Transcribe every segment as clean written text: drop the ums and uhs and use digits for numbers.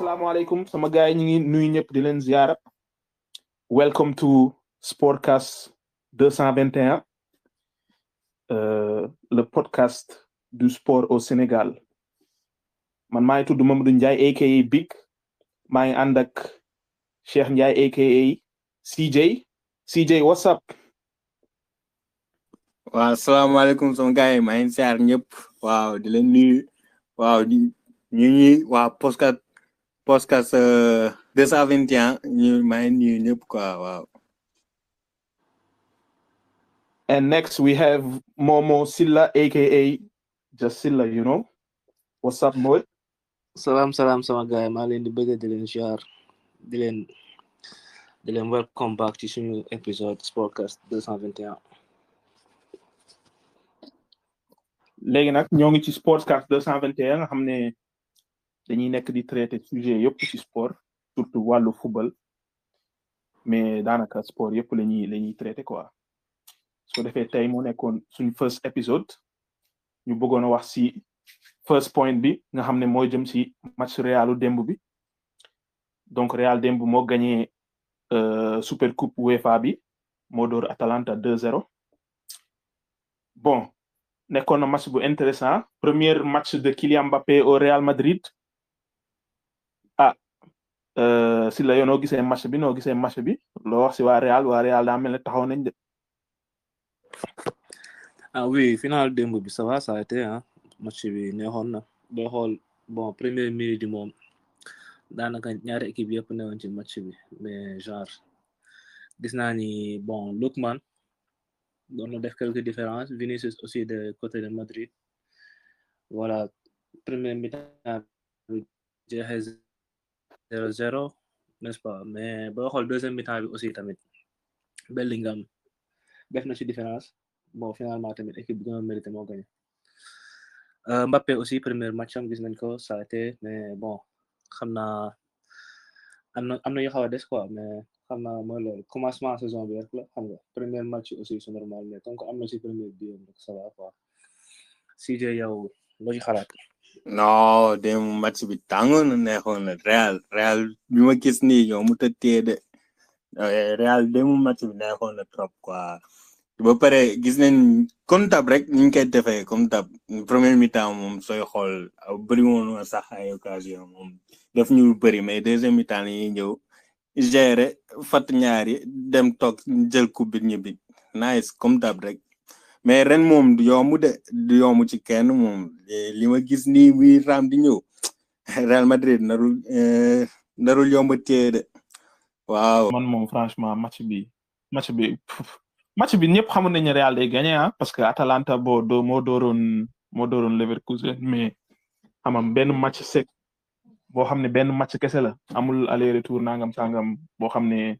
asalaamaaleykum sama gars yi ñu ngi nuyu ñëpp di leen ziara welcome to Sportcast 221 le podcast du sport au Sénégal man maa ngi tudd Mamadou Ndiaye aka Big maa ngi ànd ak Cheikh Ndiaye aka CJ what's up. waaw asalaamaaleykum sama gars yi maa ngi ziar ñëpp waaw di leen nuyu waaw ñu ngi waa podcast 221 ñu maa ngi nuyu ñëpp quoi waaw. And next we have Momo Silla aka Just Silla, you know. What's up, boy? Salam sama gars yi maa leen di bëgg di leen ziar di leen welcome back ci suñu épisode Sportcast 221. léegi nag ñoo ngi ci Sportcast 221 nga xam ne dañuy nekk di traiter sujet yëpp ci sport surtout wàllu football mais daanaka sport yëpp la ñuy traiter quoi soo defee tey moo nekkoon suñu first episode ñu bëggoon a wax ci first point bi nga xam ne mooy jëm ci match Realu démb bi donc Real démb moo gagné Super Coupe UEFA bi moo door Atalanta 2-0 bon. nekkoon na match bu intéressant premier match de Kylian Mbappé au Real Madrid si la yow noo gisee match bi loo wax si waa Real daa mel ne taxaw nañ de. Oui final démb bi ça a été match bi neexoon na boo xool bon première minute moom daanaka ñaari équipe yëpp newoon ci match bi mais genre gis naa ni bon Lookman doon na def quelques différences Vinicius aussi de côté de Madrid voilà première mi-temps bi jeexee 0-0 n'est-ce pas mais boo xool deuxième mi-temps bi aussi tamit Bellingham def na ci différence bon finalement tamit équipe bi gën a mérité moo gagné Mbappé aussi premier match am gis nañ ko ça a été mais bon xam naa am na yu xaw a des quoi mais xam naa mooy loolu commencement saison bi rek la xam nga premier match aussi c'est normal mais donc am na ci premier bi donc ça va quoi CJ yow loo ci xalaat. non démb match bi tàngoon na neexoon na Real bi ma gis nii ñoom mu tëddee de Real démb match bi neexoon na trop quoi ba pare gis nañ comme tab rek ñu ngi koy defee comme tab premier mi-temps moom sooy xool bëri woon sax ay occasion moom def ñu bëri mais deuxième mi-temps yi ñëw. gérer fat ñaari dem toog jël coupe bi ñibbi nice comme dab rek mais ren moom du yomb ci kenn moom li ma gis nii muy ram di ñëw Real Madrid narul yomb téye de waaw. man moom franchement match bi ñëpp xamoon nañu Real day gagné parce que Atalanta moo dooroon Leverkusen mais xamam benn match sec. boo xam ne benn match kese la amul aller retour nangam sangam boo xam ne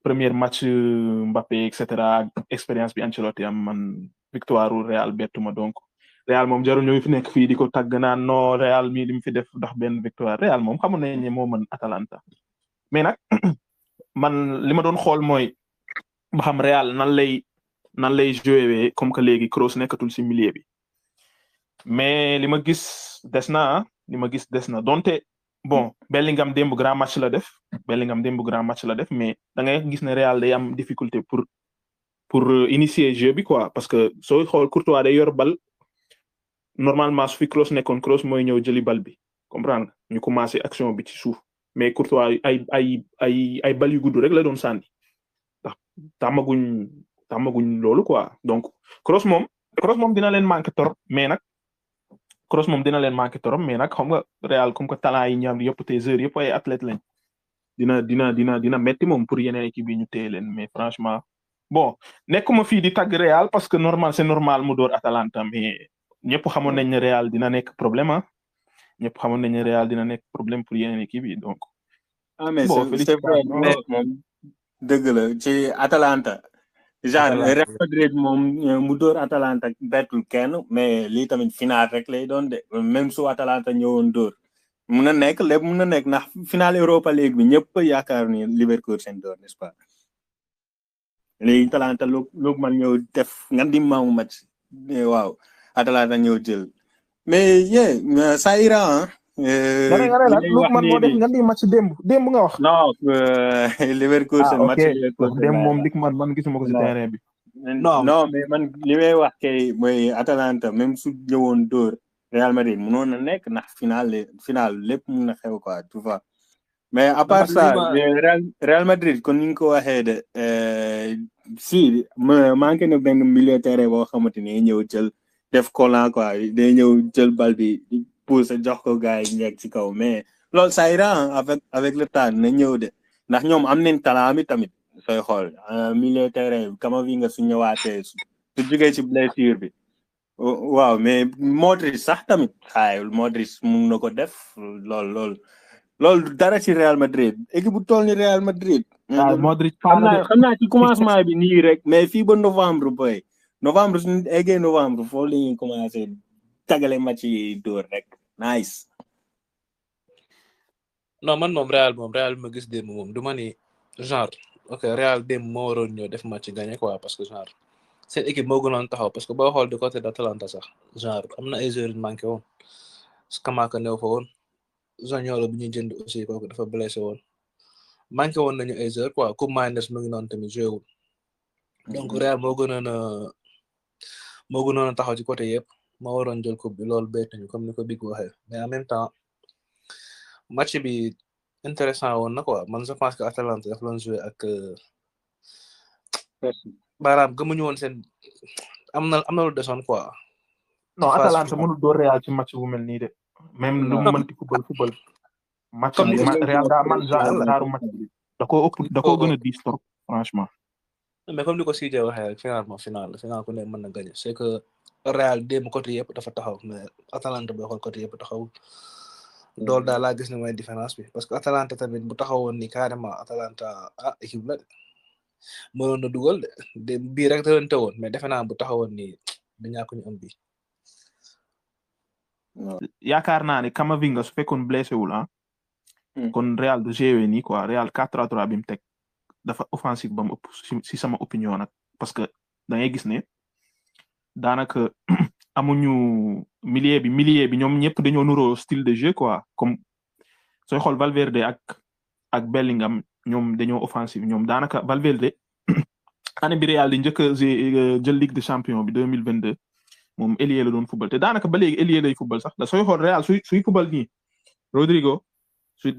premier match Mbappé et cetera expérience bi Ancelotti am man victoire Real bettuma donc Real moom jarul ñëw fi nekk fii di ko tàgg naan non Real mii li mu fi def ndax benn victoire Real moom xamoon nañ ne moo mën Atalanta mais nag man li ma doon xool mooy ba xam Real nan lay jouer comme que léegi Kroos nekkatul ci milieu bi mais li ma gis des na donte bon Bellingham démb grand match la def mais da ngay gis ne Real day am difficulté pour initier jeu bi quoi parce que sooy xool Courtois day yor bal normalement su fi Kroos nekkoon Kroos mooy ñëw jëli bal bi comprendre ñu commencé action bi ci suuf mais Courtois ay bal yu gudd rek la doon sànni ndax tàmmaguñ loolu quoi donc Kroos moom dina leen manqué trop mais nag Kroos moom dina leen manqué trop mais nag xam nga Real comme que talent yi ñam yëpp te joueurs yëpp ay athlètes lañ dina metti moom pour yeneen équipe yi ñu téye leen mais franchement bon nekkuma fii di tagg Real parce que c'est normal mu door Atalanta mais ñëpp xamoon nañ ne Real dina nekk problème pour yeneen équipe yi donc. mais c'est vrai moom dëgg la ci Atalanta. genre Real Madrid moom mu door Atalanta bettul kenn mais lii tamit final rek lay doon de même su Atalanta ñëwoon door mun na nekk ndax final Europa League bi ñëpp yaakaar ni Leverkusen door n'est-ce pas léegi Atalanta lu man ñëw def nga di maamu match waaw Atalanta ñëw jël mais ça ira nga ne lan Lookman moo def nga ni match démb nga wax. non Leverkusen match Leverkusen démb moom Lookman man gisuma ko ci terrain bi. non mais man li may wax kay mooy Atalanta même su ñëwoon dóor Real Madrid mënoon na nekk ndax final lépp mun na xew quoi tu vois mais à part ça Real Madrid kon ni nga ko waxee de si manqué na benn milieu terrain boo xamante ni ñëw jël def collant quoi day ñëw jël bal bi pousse jox ko gars yi nekk ci kaw mais loolu ça ira avec le temps na ñëw de ndax ñoom am nañ talent mi tamit sooy xool milieu terrain Camavinga su ñëwaatee su jógee ci blessure bi waaw mais Modric sax tamit Modric mun na ko def loolu dara ci Real Madrid équipe bu toll ni Real Madrid. Modric xam naa ci commencement bi nii rek mais fii ba novembre suñu eggee novembre foofu la ñuy commencé tagale match yi dóor rek nice. non man moom Real ma gis démb moom du ma ni genre ok Real démb moo waroon ñëw def match gagné quoi parce que genre seen équipe moo gënoon taxaw parce que boo xool du côté d'Atalanta sax genre am na ay joueurs yu manqué woon Scamacca néew fa woon Zaniolo bu ñuy jënd aussi kooku dafa blessé woon manqué woon nañu ay joueurs quoi Koop Mainers mu ngi noonu tamit joué wul donc Real moo gënoon a taxaw ci côté yëpp moo waroon jël coupe bi loolu bett nañu comme ni ko Big waxee mais en même temps match bi intéressant woon na quoi man je pense que Atalanta dafa doon joué ak maanaam gëmuñu woon seen am na lu desoon quoi. non Atalanta mënul door Real ci match bu mel nii de. même lu mu mënti football. match bi Real daa man genre match bi da koo gën a diis trop franchement. mais comme ni ko Sidy waxee rek finalement final ku ne mën na gagner c'est que Real démb côté yëpp dafa taxaw mais Atalanta boo xool côté yëpp taxaw. loolu daal laa gis ne mooy différence bi parce que Atalanta tamit bu taxawoon ni carrément Atalanta équipe la de mënoon na dugal de bii rek da leen teewoon mais defe naa bu taxawoon ni du ñàkk ñu am bii. yaakaar naa ne Camavinga su fekkoon blessé wul kon Real du joué nii quoi Real 4-3-3 bi mu teg dafa offensif ba mu ëpp si sama opinion nag parce que da ngay gis ne daanaka amuñu milieu bi ñoom ñëpp dañoo nuroo style de jeu quoi comme sooy xool Valverde ak Bellingham ñoom dañoo offensif ñoom daanaka Valverde année bi Real di njëkk a jël Ligue des Champions bi 2022 moom ailier la doon football te daanaka ba léegi ailier lay football sax da sooy xool Real suy football nii Rodrigo su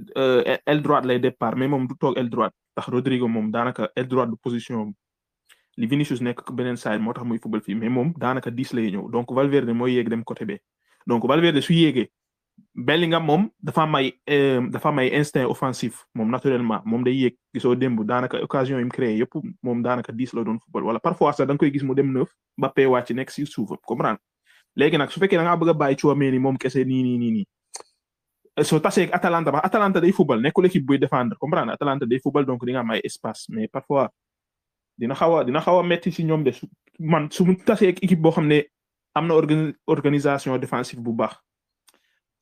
aile droite lay départ mais moom du toog aile droite tax Rodrigo moom daanaka aile droite du position li Vinicius nekk beneen side moo tax muy football fii mais moom daanaka 10 lay ñëw donc Valverde mooy yéeg dem côté B donc Valverde su yéegee Bellingham moom dafa may instinct offensif moom naturellement moom day yéeg gisoo démb daanaka occasion yi mu créé yëpp moom daanaka 10 la doon football wala parfois sax da nga koy gis mu dem 9 Mbappé wàcc nekk si suuf comprendre léegi nag su fekkee da ngaa bëgg a bàyyi Tchouaméni moom kese nii soo tasee ak Atalanta day football nekkul équipe buy défendre comprendre Atalanta day football donc di nga am ay espace mais parfois dina xaw a metti si ñoom de su mu tasee ak équipe boo xam ne am na organisation défensive bu baax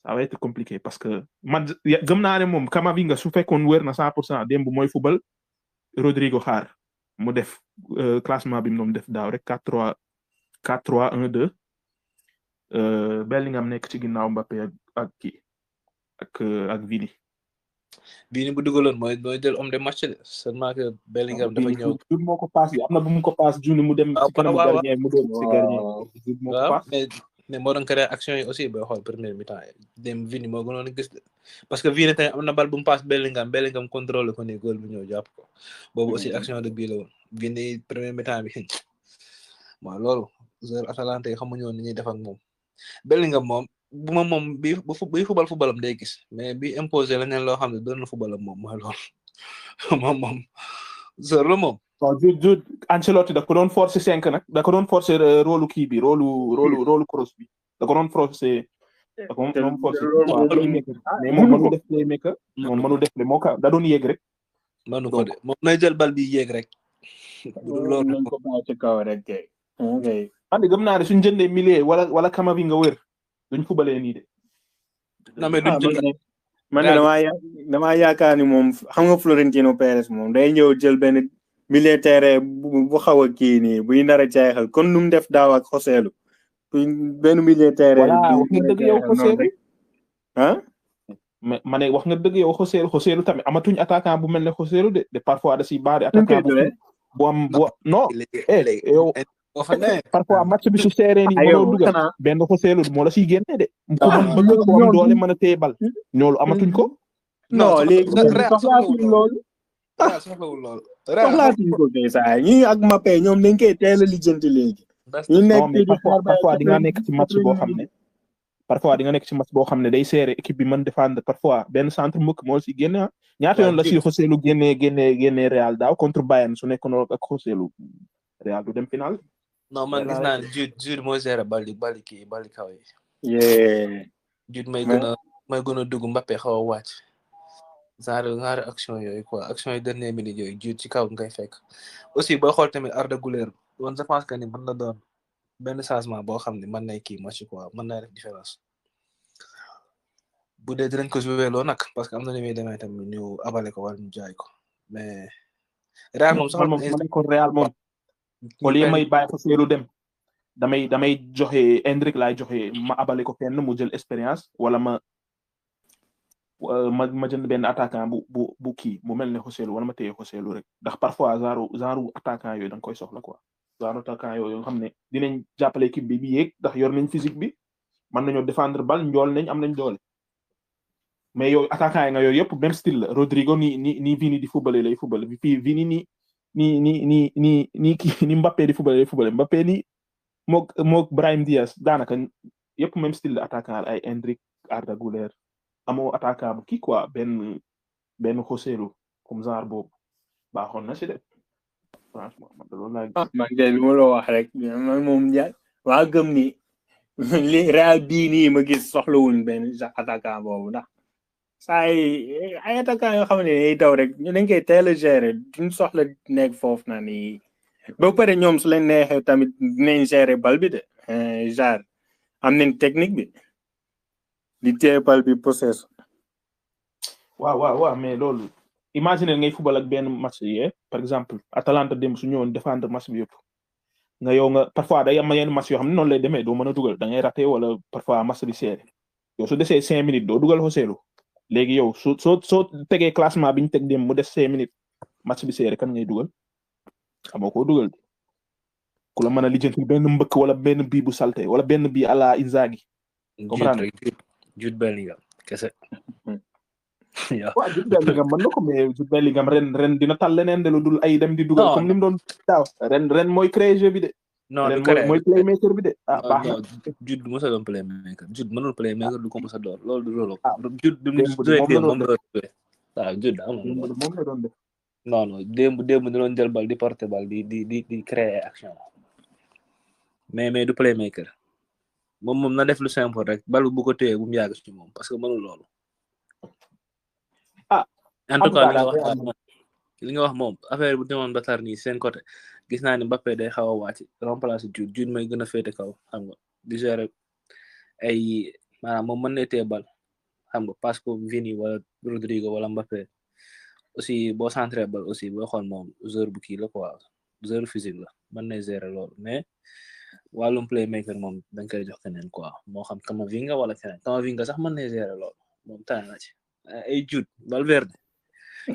ça va être compliqué parce que man gëm naa ne moom Camavinga su fekkoon wér na 100% démb mooy football Rodrigo xaar mu def classement bi mu doon def daaw rek 4-3-1-2 Bellingham nekk ci ginnaaw Mbappé ak Vini. Vini bu dugaloon mooy jël homme de match de seulement que Bellingham dafa ñëw. Jude moo ko paas am na bu mu ko paas Jude mu dem ci kanamu gardien mu doon ci gardien Jude moo ko paas mais moo doon créé action yi aussi booy xool première mi-temps dem Vini moo gënoon a gis de parce que Vini tamit am na bal bu mu paas Bellingham contrôlé ko ni góol bu ñëw jàpp ko boobu aussi action de bii la woon Vini première mi-temps bi waaw loolu joueur Atalanta yi xamuñu woon ni ñuy def ak moom Bellingham moom bu ma moom bi footballam day gis mais bi imposé leneen loo xam ne doon na footballam moom mooy loolu moom joueur la moom. non Jude Ancelotti da ko doon forcer 5 nag da ko doon forcer rôle kii bi rôle cross bi da ko doon forcer. da ko doon forcer mais moom mënu def playmaker moom mënu def moo ka da doon yéeg rek. mënu ko de moom nay jël bal bi yéeg rek. loolu nañ ko bàyyi ci kaw rek kay. andi gëm naa ne suñu jëndee milieu wala Camavinga wër duñ fubalee nii de. non mais duñ jënd man damaa yaakaar ni moom xam nga Florentino Pérez moom day ñëw jël benn milieu terrain bu xaw a kii nii buy nar a jaayxal kon nu mu def daaw ak Joselu benn milieu terrain. voilà wax nga dëgg yow Joselu ma ne wax nga dëgg yow Joselu tamit amatuñ attaquant bu mel ne Joselu de parfois da siy bari attaquant bu am non yow parfois match bi su seeree nii mënoo dugal benn Joselu moo la siy génne de ku mën bëgg ko am doole mën a téye bal ñoolu amatuñ ko non léegi soxlaatuñ loolu soxlaatuñ ko kay saa ñi ak Mbappé ñoom dañ koy teel a lijjanti léegi ñu nekk di parfois di nga nekk ci match boo xam ne parfois di nga nekk ci match boo xam ne day serré équipe bi mën défendre parfois benn centre mbëkk moo si génne ñaata yoon la si Joselu génne Real daaw contre Bayern su nekkoon ak Joselu Real du dem final. non man gis naa ne Jude moo géré bali kaw yi. Jude may gën a dugg Mbappé xaw a wàcc. genre action yooyu quoi action yi dernière minute yooyu Jude ci kaw ngay fekk aussi boo xool tamit Arda Güler woon je pense que ni mën na doon benn changement boo xam ne mën nay kii match quoi mën na def différence bu dee dinañ ko joué loo nag parce que am na ni muy demee tamit ñu abale ko wala ñu jaay ko mais Real moom sax Real moom au lieu may bàyyi fa seelu dem damay joxe Endrick laay joxe ma abale ko fenn mu jël expérience wala ma jënd benn attaquant bu kii bu mel ne Joselu wala ma téye Joselu rek ndax parfois genre attaquant yooyu da nga koy soxla quoi genre attaquant yooyu nga xam ne dinañ jàppale équipe bi yéeg ndax yor nañ physique bi mën nañoo défendre bal njool nañ am nañ doole mais yooyu attaquant yi nga yooyu yëpp même style la Rodrigo ni Vini di footballé lay footballé fii Vini ni Mbappé di footballé lay footballé Mbappé ni mook Brahim Diaz daanaka yëpp même style la attaquant ay Endrick Arda Güler amoo attaquant bu kii quoi benn Joselu comme genre boobu baaxoon na si de franchement man de loolu laa man de lu ma la wax rek man moom waa gëm ni li Real bii nii ma gis soxlawuñ benn attaquant boobu ndax saa yi ay attaquant yoo xam ne day daw rek ñu dañ koy teel a gérer duñ soxla nekk foofu na ni ba pare ñoom su leen neexee tamit dinañ gérer bal bi de genre am nañ technique bi di téye bal bi possession. waaw mais loolu imagine ngay football ak benn match yi par exemple Atalanta dem su ñëwoon défendre match bi yëpp nga yow nga parfois day am yenn match yoo xam ne noonu lay demee doo mën a dugal da ngay raté wala parfois match bi serré yow su desee 5 minutes doo dugal Joselu léegi yow soo tegee classement bi ñu teg dem mu des 5 minutes match bi serré kan ngay dugal amoo koo dugal ku la mën a lijjanti benn mbëkk wala benn bii bu salte wala benn bii à la Inzaghi. comprendre Jude Bellingham kese. waaw Jude Bellingham mën na ko mais Jude Bellingham ren dina tal leneen de lu dul ay dem di dugal comme ni mu doon daaw ren mooy créer jeu bi de. non ren mooy playmaker bi de baax na. Jude mos a doon playmaker Jude mënul playmaker du ko mos a doon loolu du loolu. Jude Jude moom la doon def. non démb di doon jël bal di porter bal di créer action mais du playmaker. moom na def lu simple rek balu bu ko téye bu mu yàgg ci moom parce que mënul loolu. en tout cas li nga wax moom affaire bu demoon ba tar nii seen côté gis naa ne Mbappé day xaw a wàcc remplacer Jude may gën a féete kaw xam nga di gérer ay maanaam moom mën na téye bal xam nga parce que Vini wala Rodrigo wala Mbappé aussi boo centré bal aussi boo xool moom joueur bu kii la quoi joueur physique la mën na gérer loolu mais. wàllum playmaker moom dañ koy jox keneen quoi moo xam Camavinga wala keneen Camavinga sax mën na gérer lool moom tane na ci ay Jude Valverde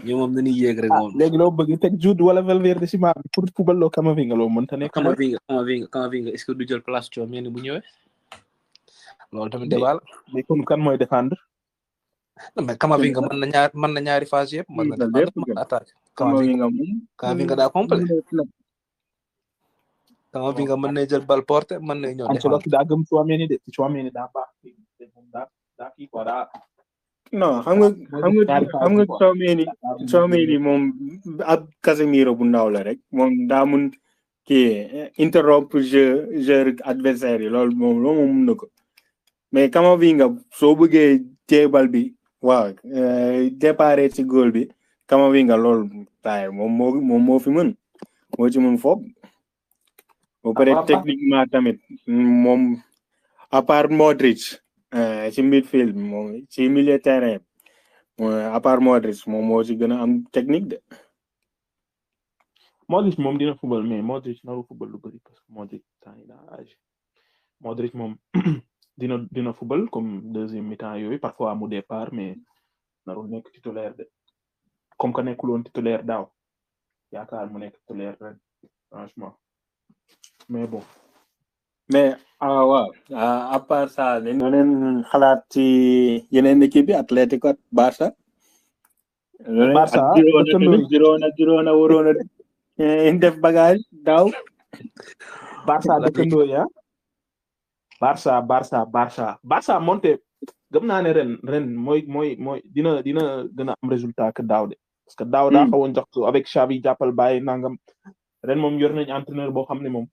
ñoom moom dañuy yéeg rek moom. léegi loo bëgg teg Jude wala Valverde si maa pour football loo Camavinga loo mënta nekk. Camavinga est-ce que du jël place Tchouaméni bu ñëwee loolu tamit débat la. mais kon kan mooy défendre. mais Camavinga mën na ñaari phase yëpp. mën na défendre mën na attaque. Camavinga daa complet. Camavinga mën na jël bal porté mën na ñëw. Ancelotti daa gëm Tchouaméni daa baax daa kii quoi daa. non xam nga Tchouaméni moom ab Casemiro bu ndaw la rek moom daa mun kii interrompre jeu adversaire yi loolu moom mun na ko mais Camavinga soo bëggee téye bal bi waaw déparé ci goal bi Camavinga loolu taay moom moo fi mën moo ci mën foofu ba pare techniquement tamit moom à part Modric ci midfield moom ci milieu terrain à part Modric moom moo ci gën a am technique de. Modric moom dina football mais Modric naru football lu bëri parce que Modric temps yi daa âgé Modric moom dina football comme deuxième mi-temps yooyu parfois mu départ mais narul nekk titulaire de comme que nekkul woon titulaire daaw yaakaar mu nekk titulaire ren franchement mais bon. mais waaw à part ça leen xalaat ci yeneen équipe bi Atlético ak Barça. Barça Girona waroon a def bagage daaw. Barça dëkkandoo ya Barça monté gëm naa ne ren mooy dina gën a am résultat que daaw de parce que daaw daa xawoon jox avec Xavi jàppal bàyyi nangam ren moom yor nañ entraîneur boo xam ne moom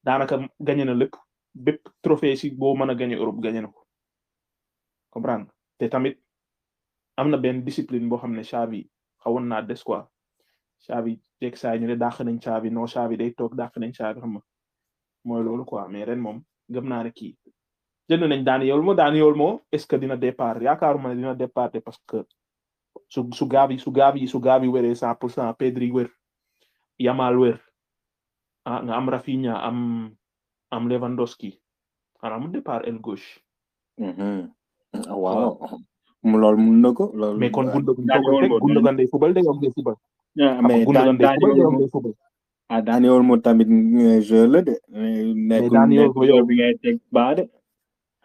daanaka gagné na lépp bépp trophée si boo mën a gagné Europe gagné na ko comprendre te tamit am na benn discipline boo xam ne Xavi xawoon naa des quoi Xavi teg saa ñu ne dàq nañ Xavi non Xavi day toog dàq nañ Xavi xam nga mooy loolu quoi mais ren moom gëm naa ne kii jënd nañ Dani Olmo est-ce que dina départ yaakaaruma ne dina départ parce que su Gavi wéree 100% Pedri wér Yamal wér nga am Rafinha am Lewandowski xanaa mu départ aile gauche. waaw loolu mun na ko. mais kon Gundogan day fubal day am day fubal. mais Dani Olmo tamit joueur la de. nekkul bi ngay teg baa de.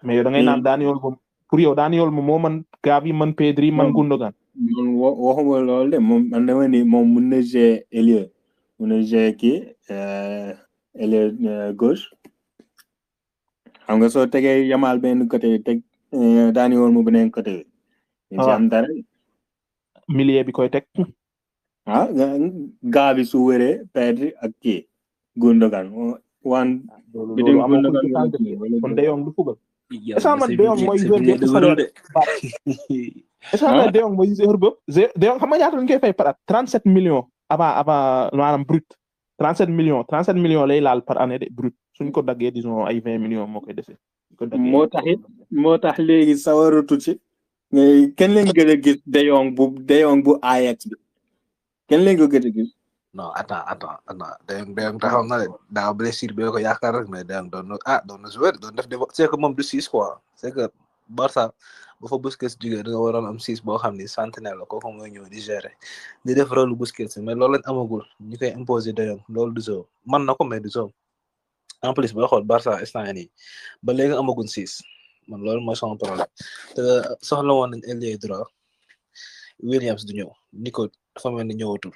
mais yow da ngay naan Dani Olmo pour yow Dani Olmo moo man Gavi man Pedri man Gundogan. waxuma loolu de moom man dama ni moom mun na jouer ailier mun na jouer kii ailier gauche xam nga soo tegee Yamal benn côté teg Dani Olmo beneen côté bi. ci am dara. milieu bi koy teg. Gavi su wéree Pedri ak kii Gundogan kon De Jong du fubal. est-ce que man De Jong mooy joueur bi est-ce que De Jong mooy joueur boobu De Jong xam nga ñaata lañ koy fay par at 37 millions avant maanaam brut 37 millions lay laal par année de brut suñ ko daggee disons ay 20 millions moo koy dese. moo tax léegi sawaratu ci kenn leen gën a gis De Jong bu Ajax bi kenn leen ko gën a gis. non attends De Jong taxaw na de daa blessure bi ko yaakaar rek mais De Jong doon na jouer doon def c'est que moom du 6 quoi c'est que Barça bu fa Busquets jógee da nga waroon am 6 boo xam ni sentinelle la kooku mooy ñëw di gérer di def rôle Busquets mais loolu lañ amagul ñu koy imposer De Jong loolu du soo man na ko mais du soo en plus booy xool Barça instant yii nii ba léegi amaguñ 6 man loolu mooy sama problème te soxla woon nañ ailier droit Williams du ñëw Nico dafa mel ni ñëwatul.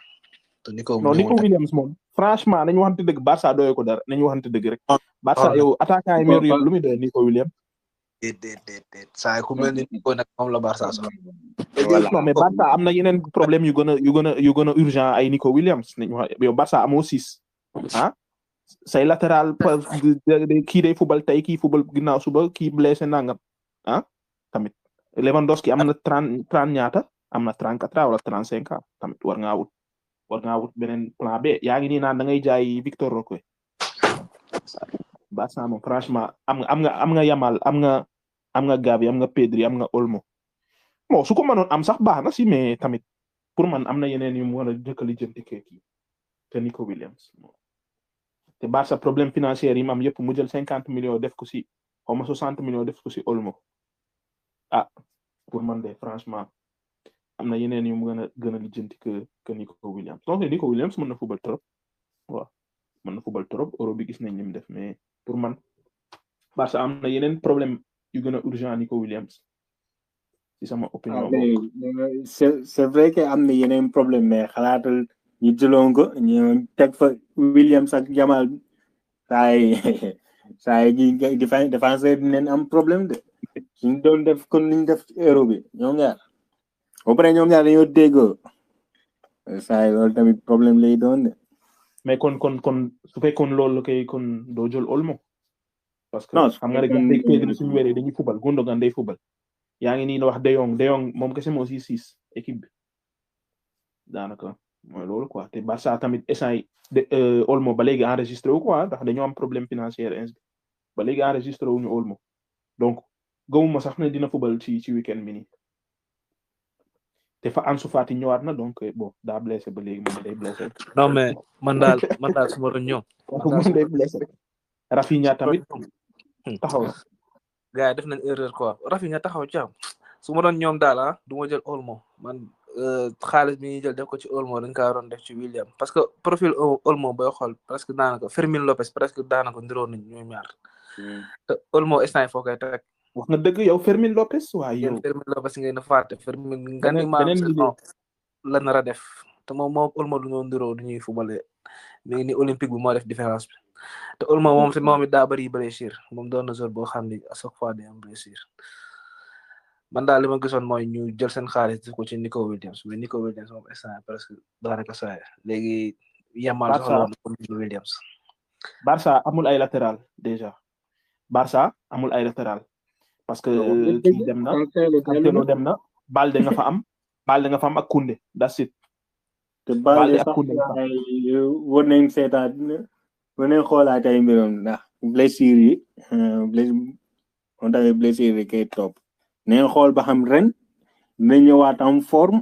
Nico Williams moom franchement nañu waxante dëgg Barça doyoo ko dara nañu waxante dëgg rek. Barça yow attaquant yi meilleur yëpp lu muy doy Nico Williams. déedéet saa ku mel ni Nico nag moom la Barça sax. non mais Barça am na yeneen problème yu gën a urgent ay Nico Williams nañu wax yow Barça amoo 6 say latéral kii day fubal tey kii fubal ginnaaw suba kii blessé nangam tamit Lewandowski am na 30 ñaata am na 34 wala 35 ans tamit war ngaa wut beneen plan B yaa ngi nii naan da ngay jaay Victor Roque Barça moom franchement am nga Yamal am nga Gavi am nga Pedri am nga Olmo bon su ko mënoon am sax baax na si mais tamit pour man am na yeneen yu mu war a jëkkali jënti kii te Nico Williams te Barça problème financier yi mu am yëpp mu jël 50 millions def ko si xaw ma 60 millions def ko si Olmo pour man de franchement am na yeneen yu mu gën a lijjanti que Nico Williams donc Nico Williams mën na fubal trop waaw mën na fubal trop euro bi gis nañ ni mu def mais pour man Barça am na yeneen problème yu gën a urgent Nico Williams ci sama opinion. c'est vrai que am na yeneen problème mais xalaatal ñu jëloon ko ñu teg fa Williams ak Yamal saa yi défenseur dinañ am problème de suñ doon def kon niñ def euro bi ñoom ñaar ba pare ñoom ñaar dañoo déggoo saa yi loolu tamit problème lay doon de. mais kon su fekkoon loolu kay kon doo jël Olmo. parce que xam nga rek Pedri suñu wéree dañuy fubal Gundogan day fubal yaa ngi nii wax De Jong moom kese moo si 6 équipe bi daanaka mooy loolu quoi te Barça tamit essay de Olmo ba léegi enregistré wu quoi ndax dañoo am problème financier ba léegi enregistré wuñu Olmo donc gëmuma sax ne dina fubal ci weekend bi nii te fa Ansu Fati ñëwaat na donc bon daa blessé ba léegi moom day blessé. non mais man daal su ma doon ñëw. moom day blessé rek. Rafinha tamit taxaw. gars yi def nañ erreur quoi Rafinha taxaw caam su ma doon ñoom daal du ma jël Olmo man xaalis bi ñuy jël def ko ci Olmo dañ kaa waroon def ci William parce que profil Olmo booy xool presque daanaka Fermin Lopez presque daanaka ndiroo nañ ñoom ñaar te Olmo instant foo koy teg. wax nga dëgg yow Fermin Lopez waaye yow. Fermin Lopez ngeen di fàtte Fermin nga ni maam saison la nar a def te moom Olmo du ñoo ndiroo du ñuy fubale mi ngi ni olympique bi moo def différence bi te Olmo moom it daa bëri blessure moom doon na zone boo xam ni à chaque fois day am blessure. man daal li ma gisoon mooy ñu jël seen xaalis def ko ci Nico Williams mais Nico Williams moom instant presque daanaka saa léegi Yamal soxla woon Williams. Barça amul ay latéral déjà Barça amul ay latéral parce que kii dem na Cancelo dem na Balde nga fa am ak Koundé that's it. te Balde sax war nañ seetaat war nañ xoolaat ay mbiram ndax blessure yi on tamit blessure yi kay topp. neen xool ba xam ren dina ñëwaat am forme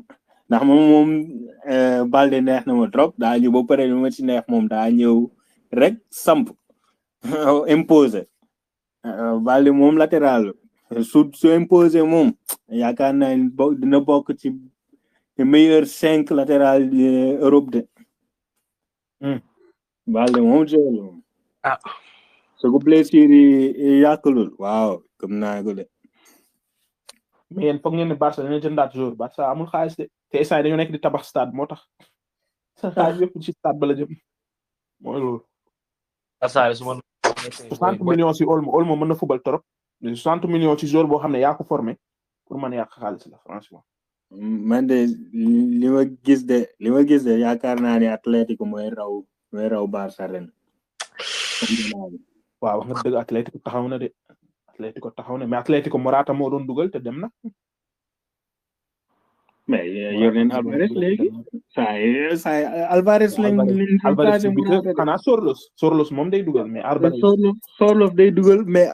ndax moom Balde neex na ma trop daa ñëw ba pare lu ma ci neex moom daa ñëw rek samp imposé Balde moom latéral su imposé moom yaakaar naa dina bokk ci meilleur 5 latéral Europe de Balde moom jël moom su ko blessure yi yàqalul waaw comme naa ko de mais yéen foog ngeen ne Barça dañoo jëndaat jour Barça amul xaalis de te instant dañoo nekk di tabax stade moo tax sa xaalis yëpp ci stade ba la jëm mooy loolu. Barça su ma 60 millions ci Olmo mën na fubal trop 60 millions ci jour boo xam ne yaa ko formé pour mën a yàq xaalis la franchement. man de li ma gis de yaakaar naa ne Atlético mooy raw Barça ren. waaw wax nga dëgg Atlético taxaw na de. mais Atlético Morata moo doon dugal te dem na. mais yor nañ Alvarez léegi. saa Alvarez lañ. Alvarez bi xanaa Sorlos moom day dugal mais. Alvarez Sorlos day dugal mais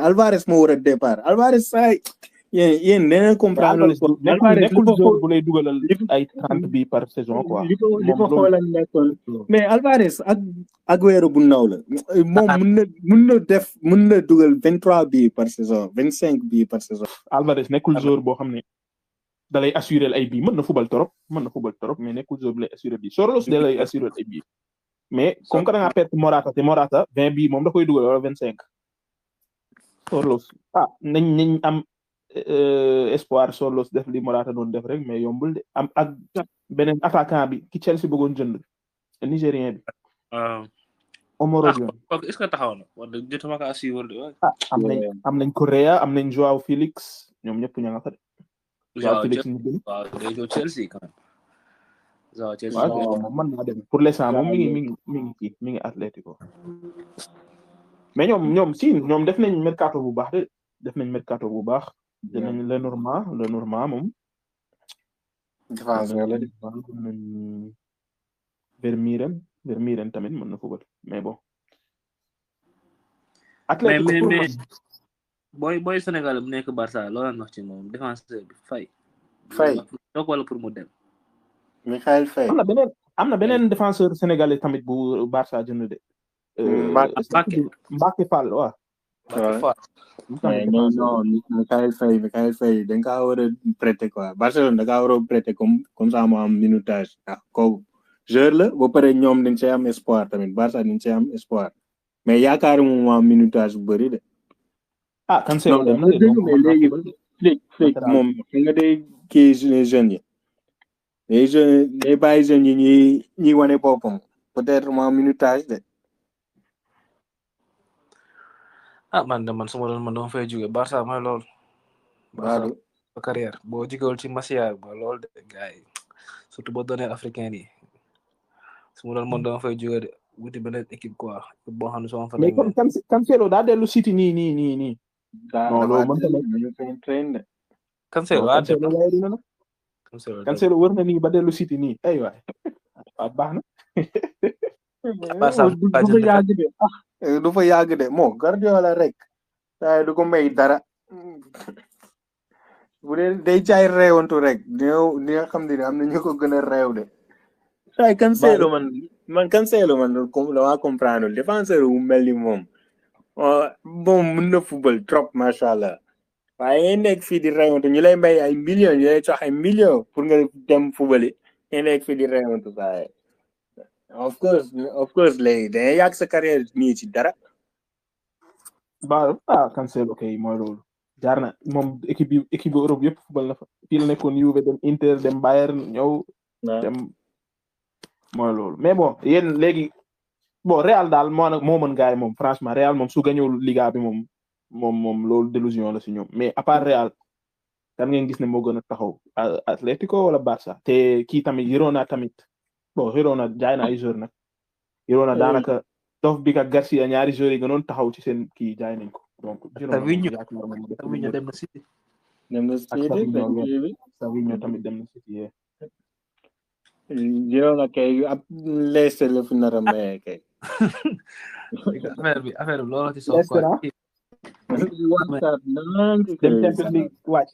Alvarez moo war a départ Alvarez saa yéen nee comprendre. Alvarez nekkul joueur bu lay dugalal ay 30 bi par saison quoi. li ko xoolal nekkoon mais Alvarez ak Agüero bu ndaw la moom mun na dugal 23 bi par saison 25 bi par saison. Alvarez nekkul joueur boo xam ne da lay assurer ay bii mën na fubal trop mais nekkul joueur bu lay assurer bii Sorlos da lay assurer ay bii mais comme que da ngaa perte Morata 20 bii moom da koy dugal wala 25. Sorlos nañ am. Espoir Sorlos def li Morata doon def rek mais yombul de am ak beneen attaquant bi ki Chelsea bëggoon jënd Nigérien bi. Omoro Dione. est-ce que taxaw na wala jotuma ko assurer de. am nañ Correa am nañ Joao Félix ñoom ñëpp ña nga fa de. Joao Félix ñu gën. waaw day ñëw Chelsea quand même. Joao Chelsea moom mën naa dem pour l'instant moom mi ngi Atlético. mais ñoom def nañ mercato bu baax de. dinañ Lenormand moom. défenseur la de. Vermeeren tamit mën na fubal mais bon. mais booy Sénégal bu nekk Barça loo leen wax ci moom défenseur bi Faye. toog wala pour mu dem. Mikhail Faye. am na beneen défenseur sénégalais tamit bu Barça jënd de. Mbacké Fall waaw. mais non Mikhail Faye dañ kaa war a prêter quoi Barcelone da kaa war a prêter comme ça mu am minutage ah kooku joueur la ba pare ñoom dañ see am espoir tamit Barça dañ see am espoir mais yaakaar mu am minutage bu bëri de. Cancelo dem na léegi moom xam nga day kii jeunes yi day bàyyi jeunes yi ñuy wane boppam peut-être mu am minutage de. man su ma doon dama fay jóge Barça mooy loolu. Barça ba carrière boo jigéewul ci Masia ba loolu de gars yi surtout boo doonee africain yi su ma doon dama fay jóge de wuti beneen équipe quoi boo xam ne soo fa. mais comme Cancelo daa dellu City nii. non loolu mënta nekk. Cancelo wër na nii ba dellu City nii ay waay baax na. du fa yàgg de moo Guardiola rek waaye du ko may dara bu dee day jaay reewantu rek dina xam ne am na ñu ko gën a reew de waaye Cancelo man dama comprendre défenseur wu mel ni moom mën na football trop macha allah waaye ngeen nekk fii di rewantu ñu lay may ay millions ñu lay jox ay millions pour nga dem fubali ngeen nekk fii di rewantu waaye of course léegi dangay yàgg sa carrière nii ci dara. Cancelo kay mooy loolu jaar na moom équipe bu Europe yëpp football na fa fii la nekkoon Juve dem Inter dem Bayern ñëw dem mooy loolu mais bon yéen léegi bon Real daal moo mën gars yi moom franchement Real moom su gañewul Liga bi moom loolu délusion la si ñoom mais à part Real kan ngeen gis ne moo gën a taxaw Atlético wala Barça te kii tamit Girona tamit bon Girona jaay na ay joueurs nag Girona daanaka Dof bi ak Garcia ñaari joueurs yi gënoon taxaw ci seen kii jaay nañ ko donc Savinho dem na City Savinho tamit dem na City Girona kay ab Leicester la fi nar a maye kay affaire bi loolu ci soof quoi dem Champions League wàcc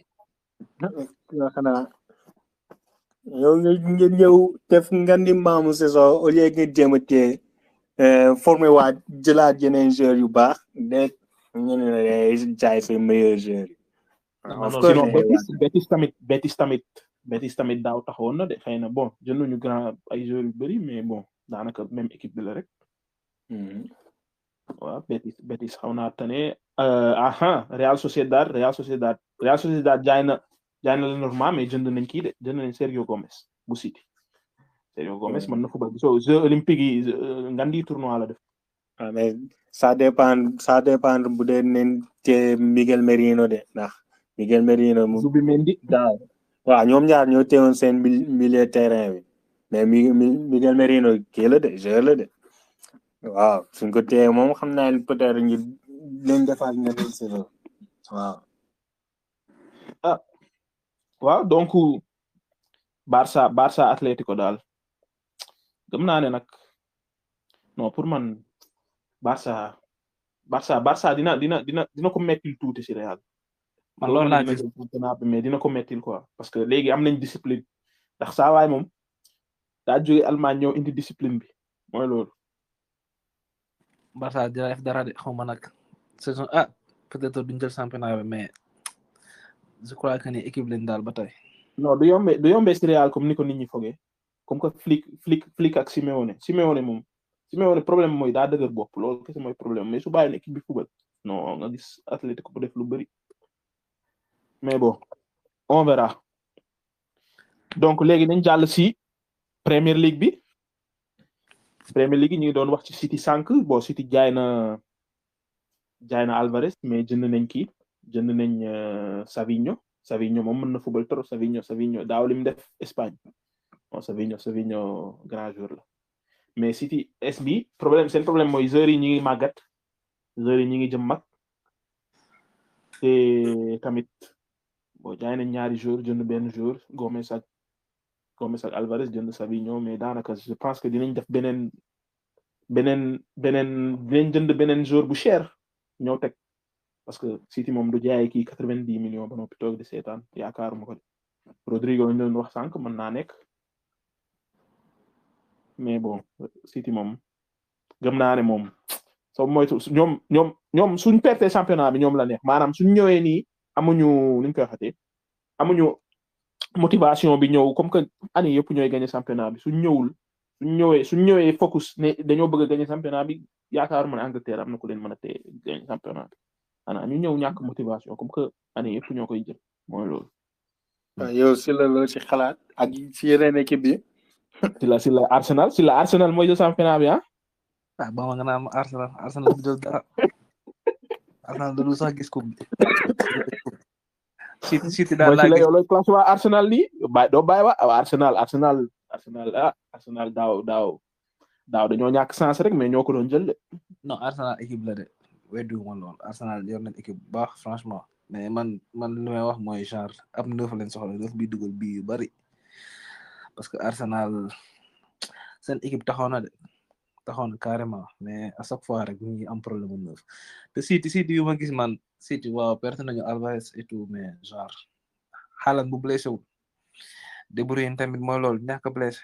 xanaa yow ngeen ñëw def nga ni maamu saison au lieu ngeen jéem a téye formé waat jëlaat yeneen joueurs yu baax de ñu ne jaay say meilleurs joueurs yi. Betis tamit daaw taxawoon na de xëy na bon jënduñu grand ay joueurs yu bëri mais bon daanaka même équipe bi la rek. waaw Betis xaw naa tane Real Sociedad jaay na Lenormand mais jënd nañ Sergio Gomez bu City. Sergio Gomez mën na football gisoo Jeux olympiques yi ngandi tournoi la def. mais ça dépend bu dee nen te Miguel Merino de ndax Miguel Merino mu Zubimendi daaw waaw ñoom ñaar ñoo teewoon seen milieu terrain bi mais Miguel Merino kii la de joueur la de waaw suñ ko téye moom xam naa ne peut-être ñu leen defaat ñeneen saison waaw. waaw donc Barça Atlético daal gëm naa ne nag non pour man Barça dina ko mettil tuuti ci Real. man loolu laa gis mais dina ko mettil quoi parce que léegi am nañ discipline ndax saa waay moom daa jóge Allemagne ñëw indi discipline bi mooy loolu. Barça dina def dara de xaw ma nag saison peut-être duñ jël championnat bi mais je crois que ni équipe lañ daal ba tey. non du yombee ci Real comme ni ko nit ñi fogee comme que Flick ak Simeone problème mooy daa dëgër bopp loolu kese mooy problème mais su bàyyi ne équipe bi football non nga gis Atlético bu def lu bëri mais bon on verra donc léegi nañ jàll ci Premier League bi ñu ngi doon wax ci City sànq bon City jaay na Alvarez mais jënd nañ Savinho moom mën na football trop Savinho daaw li mu def Espagne bon Savinho grand joueur la mais City seen problème mooy joueurs yi ñi ngi màggat joueurs yi ñi ngi jëm mag te tamit bon jaay nañ ñaari joueur jënd benn joueur Gomez ak Alvarez jënd Savinho mais daanaka je pense que dinañ def dinañ jënd beneen joueur bu cher ñëw teg parce que City moom du jaay kii 90 millions ba noppi toog di seetaan yaakaaruma ko de Rodrigo ñu doon wax sànq mën naa nekk mais bon City moom gëm naa ne moom soo moytu ñoom suñ perte championnat bi ñoom la neex maanaam suñ ñëwee nii amuñu nuñ koy waxatee amuñu motivation bi ñëw comme que année yëpp ñooy gagné championnat bi suñ ñëwee focus ne dañoo bëgg a gagné championnat bi yaakaaruma ne Angleterre am na ku leen mën a téye gagné championnat bi xanaa ñu ñëw ñàkk motivation comme que année yëpp ñoo koy jël mooy loolu. yow si la loo ci xalaat ak si yeneen équipe yi. si la Arsenal mooy jël championnat bi ba ma nga naan Arsenal du jël dara Arsenal du sax gis coupe bi. City daal laa gis yow looy classe waa Arsenal nii doo bàyyi waa Arsenal daaw dañoo ñàkk chance rek mais ñoo ko doon jël de. non Arsenal équipe la de weddiwuma lool Arsenal yor nañ équipe bu baax franchement mais man li may wax mooy genre ab neuf lañ soxla neuf bi dugal bii yu bari parce que Arsenal seen équipe taxaw na carrément mais à chaque fois rek ñu ngi am problème mu neuf te City yu ma gis man City waaw perte nañu Alvarez et tout mais genre Haaland bu blessé wul De Bruyne tamit mooy loolu ñàkk a blessé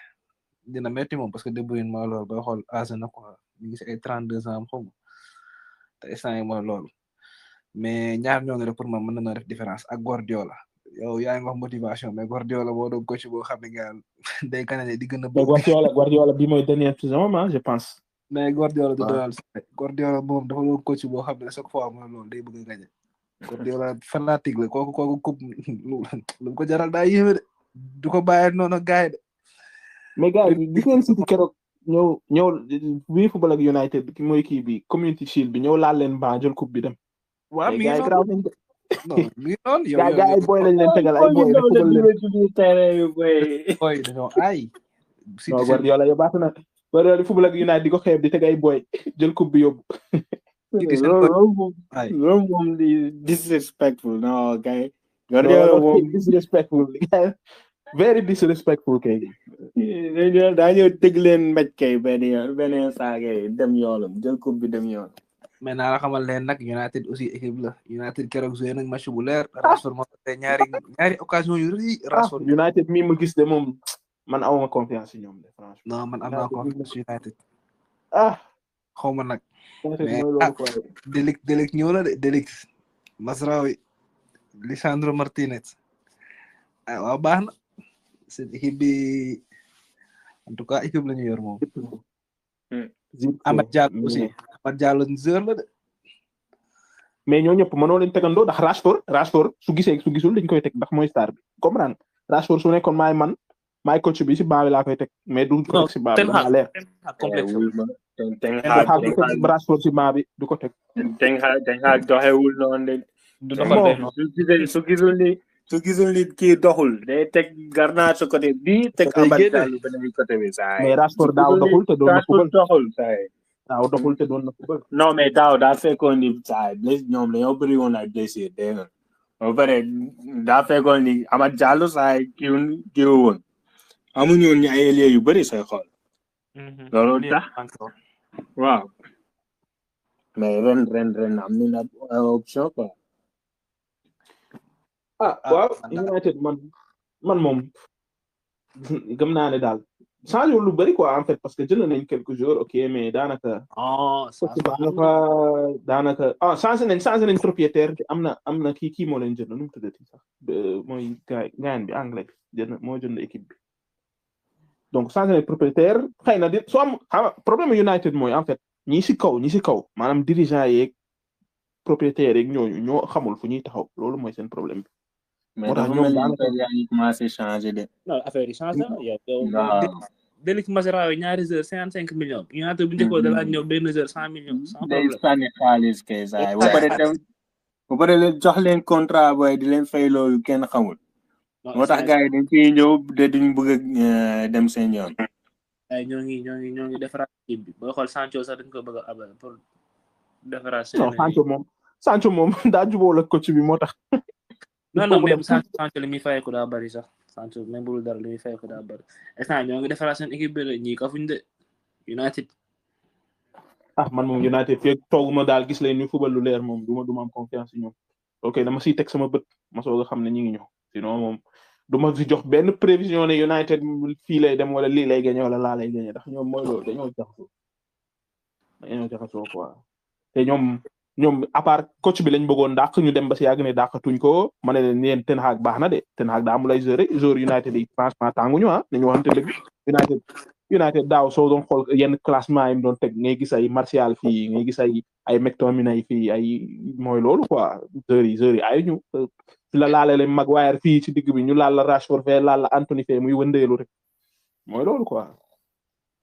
dina metti moom parce que De Bruyne mooy loolu ba xool âge na quoi ñu ngi si ay 32 ans xaw ma te instant yi mooy loolu mais ñaar ñooñu rek pour man mën na def différence ak Guardiola yow yaa ngi wax motivation mais Guardiola boo doon coach boo xam ne nga day kanane di gën a mais Guardiola bi mooy dernière saison je pense. mais Guardiola du doyal Guardiola moom dafa doon coach boo xam ne chaque fois mu loolu day bëgg a gagné Guardiola fanatique la kooku coupe lu ko jaral daa yéeme de du ko bàyyi noonu gaay de mais gars yi gis ngeen City keroog ñëw bii football ak United ki mooy kii bi Community Shield bi ñëw laal leen ba jël coupe bi dem. waaw mi ngi noonu non mi ngi noonu yow gars ay boy lañ leen tegal ay boy rek football leen boy dañoo ay non Guardiola yow baax na Guardiola di football ak United di ko xeeb di teg ay boy jël coupe bi yóbbu. loolu moom di disrespectful no gars Guardiola moom disrespectful very disrespectful kay. daa ñëw tëgg leen mbéj kay benn saa kay dem yoonam jël coupe bi dem yoonam. mais naa la xamal leen nag United aussi équipe la United keroog joué nañ match bu leer Rashford moo te ñaari occasion yu rëy Rashford United mi ma gis de moom man awma confiance ci ñoom de franchement. non man am naa confiance United xaw ma nag mais De Ligt ñëw na de Ligt Mazraoui Lisandro Martinez waaw baax na seen équipe bi en tout cas équipe la ñu yor moom Amad Diallo aussi Amad Diallo joueur la de mais ñoo ñëpp mënoo leen tegandoo ndax Rashford su gisul dañ koy teg ndax mooy star bi comprendre Rashford su nekkoon maay coach bi si baa bi laa koy teg mais du ko teg si baa bi dama leer Rashford si baa bi du ko teg Ten Hag doxewul noonu de du doxal su gisul ni kii doxul day teg Garnacho côté bi teg Amad Diallo beneen côté bi saa mais Rashford daaw doxul te doon na football doxul saa daaw doxul te doon na football non mais daaw daa fekkoon ni saa ñoom dañoo bëri woon ay blessure dégg nga ba pare daa fekkoon ni Amad Diallo saa kii woon amuñu woon ñu ay ailier yu bëri say xool loolu tax waaw mais ren am nañ option quoi waaw United man moom gëm naa ne daal changé lu bëri quoi en fait parce que jël nañ quelques jours ok mais daanaka changé nañ propriétaire am na kii moo leen jënd nu mu tuddati sax mooy gaayan bi anglais moo jënd équipe bi donc changé nañ propriétaire xëy na soo am problème United mooy en fait ñi si kaw maanaam dirigeant yeeg propriétaire yeeg ñoo xamul fu ñuy taxaw loolu mooy seen problème bi mais dafa mel ni affaire yi commencé changé de. non affaire yi changé na yow. De Ligt Mazraoui ñaari heures 55 millions. United bu njëkkoon da la ñëw benn heure 100 millions. sans problème day sànni xaalis kay saa ba pare jox leen contrat booy di leen fay loolu kenn xamul. moo tax gars yi dañ ciy ñëw de duñ bëgg a dem seen yoon. ay ñoo ngi defaraat équipe bi booy xool Sancho sax dañ ko bëgg a abal pour defaraat seen. non Sancho moom daa jubóo la coach bi moo tax. non même Sancho li muy fayeeku daa bari sax Sancho même bu dul dara li muy fayeku daa bari instant ñoo ngi defaraat seen équipe bi ñii kafuñ de United. man moom United fii tooguma daal gis leen ñu football lu leer moom duma am confiance ci ñoom ok dama siy teg sama bët ma soog a xam ne ñi ngi ñëw sinon moom duma si jox benn prévision ne United fii lay dem wala lii lay gagné wala laa lay gagné ndax ñoom mooy loolu dañoo jaxasoo quoi te ñoom à part coach bi lañ bëggoon dàq ñu dem ba si yàgg ne dàqatuñ ko ma ne leen yéen Ten Hag baax na de Ten Hag daa amul ay joueur United yi franchement tànguñu nañu waxante dëgg United daaw soo doon xool yenn classement yi mu doon teg ngay gis ay Martial fii ngay gis ay McTominay fii ay mooy loolu quoi joueurs yi ay ñu fi la laale leen Maguire fii ci digg bi ñu laal la Rashford fee laal la Anthony fee muy wëndeelu rek mooy loolu quoi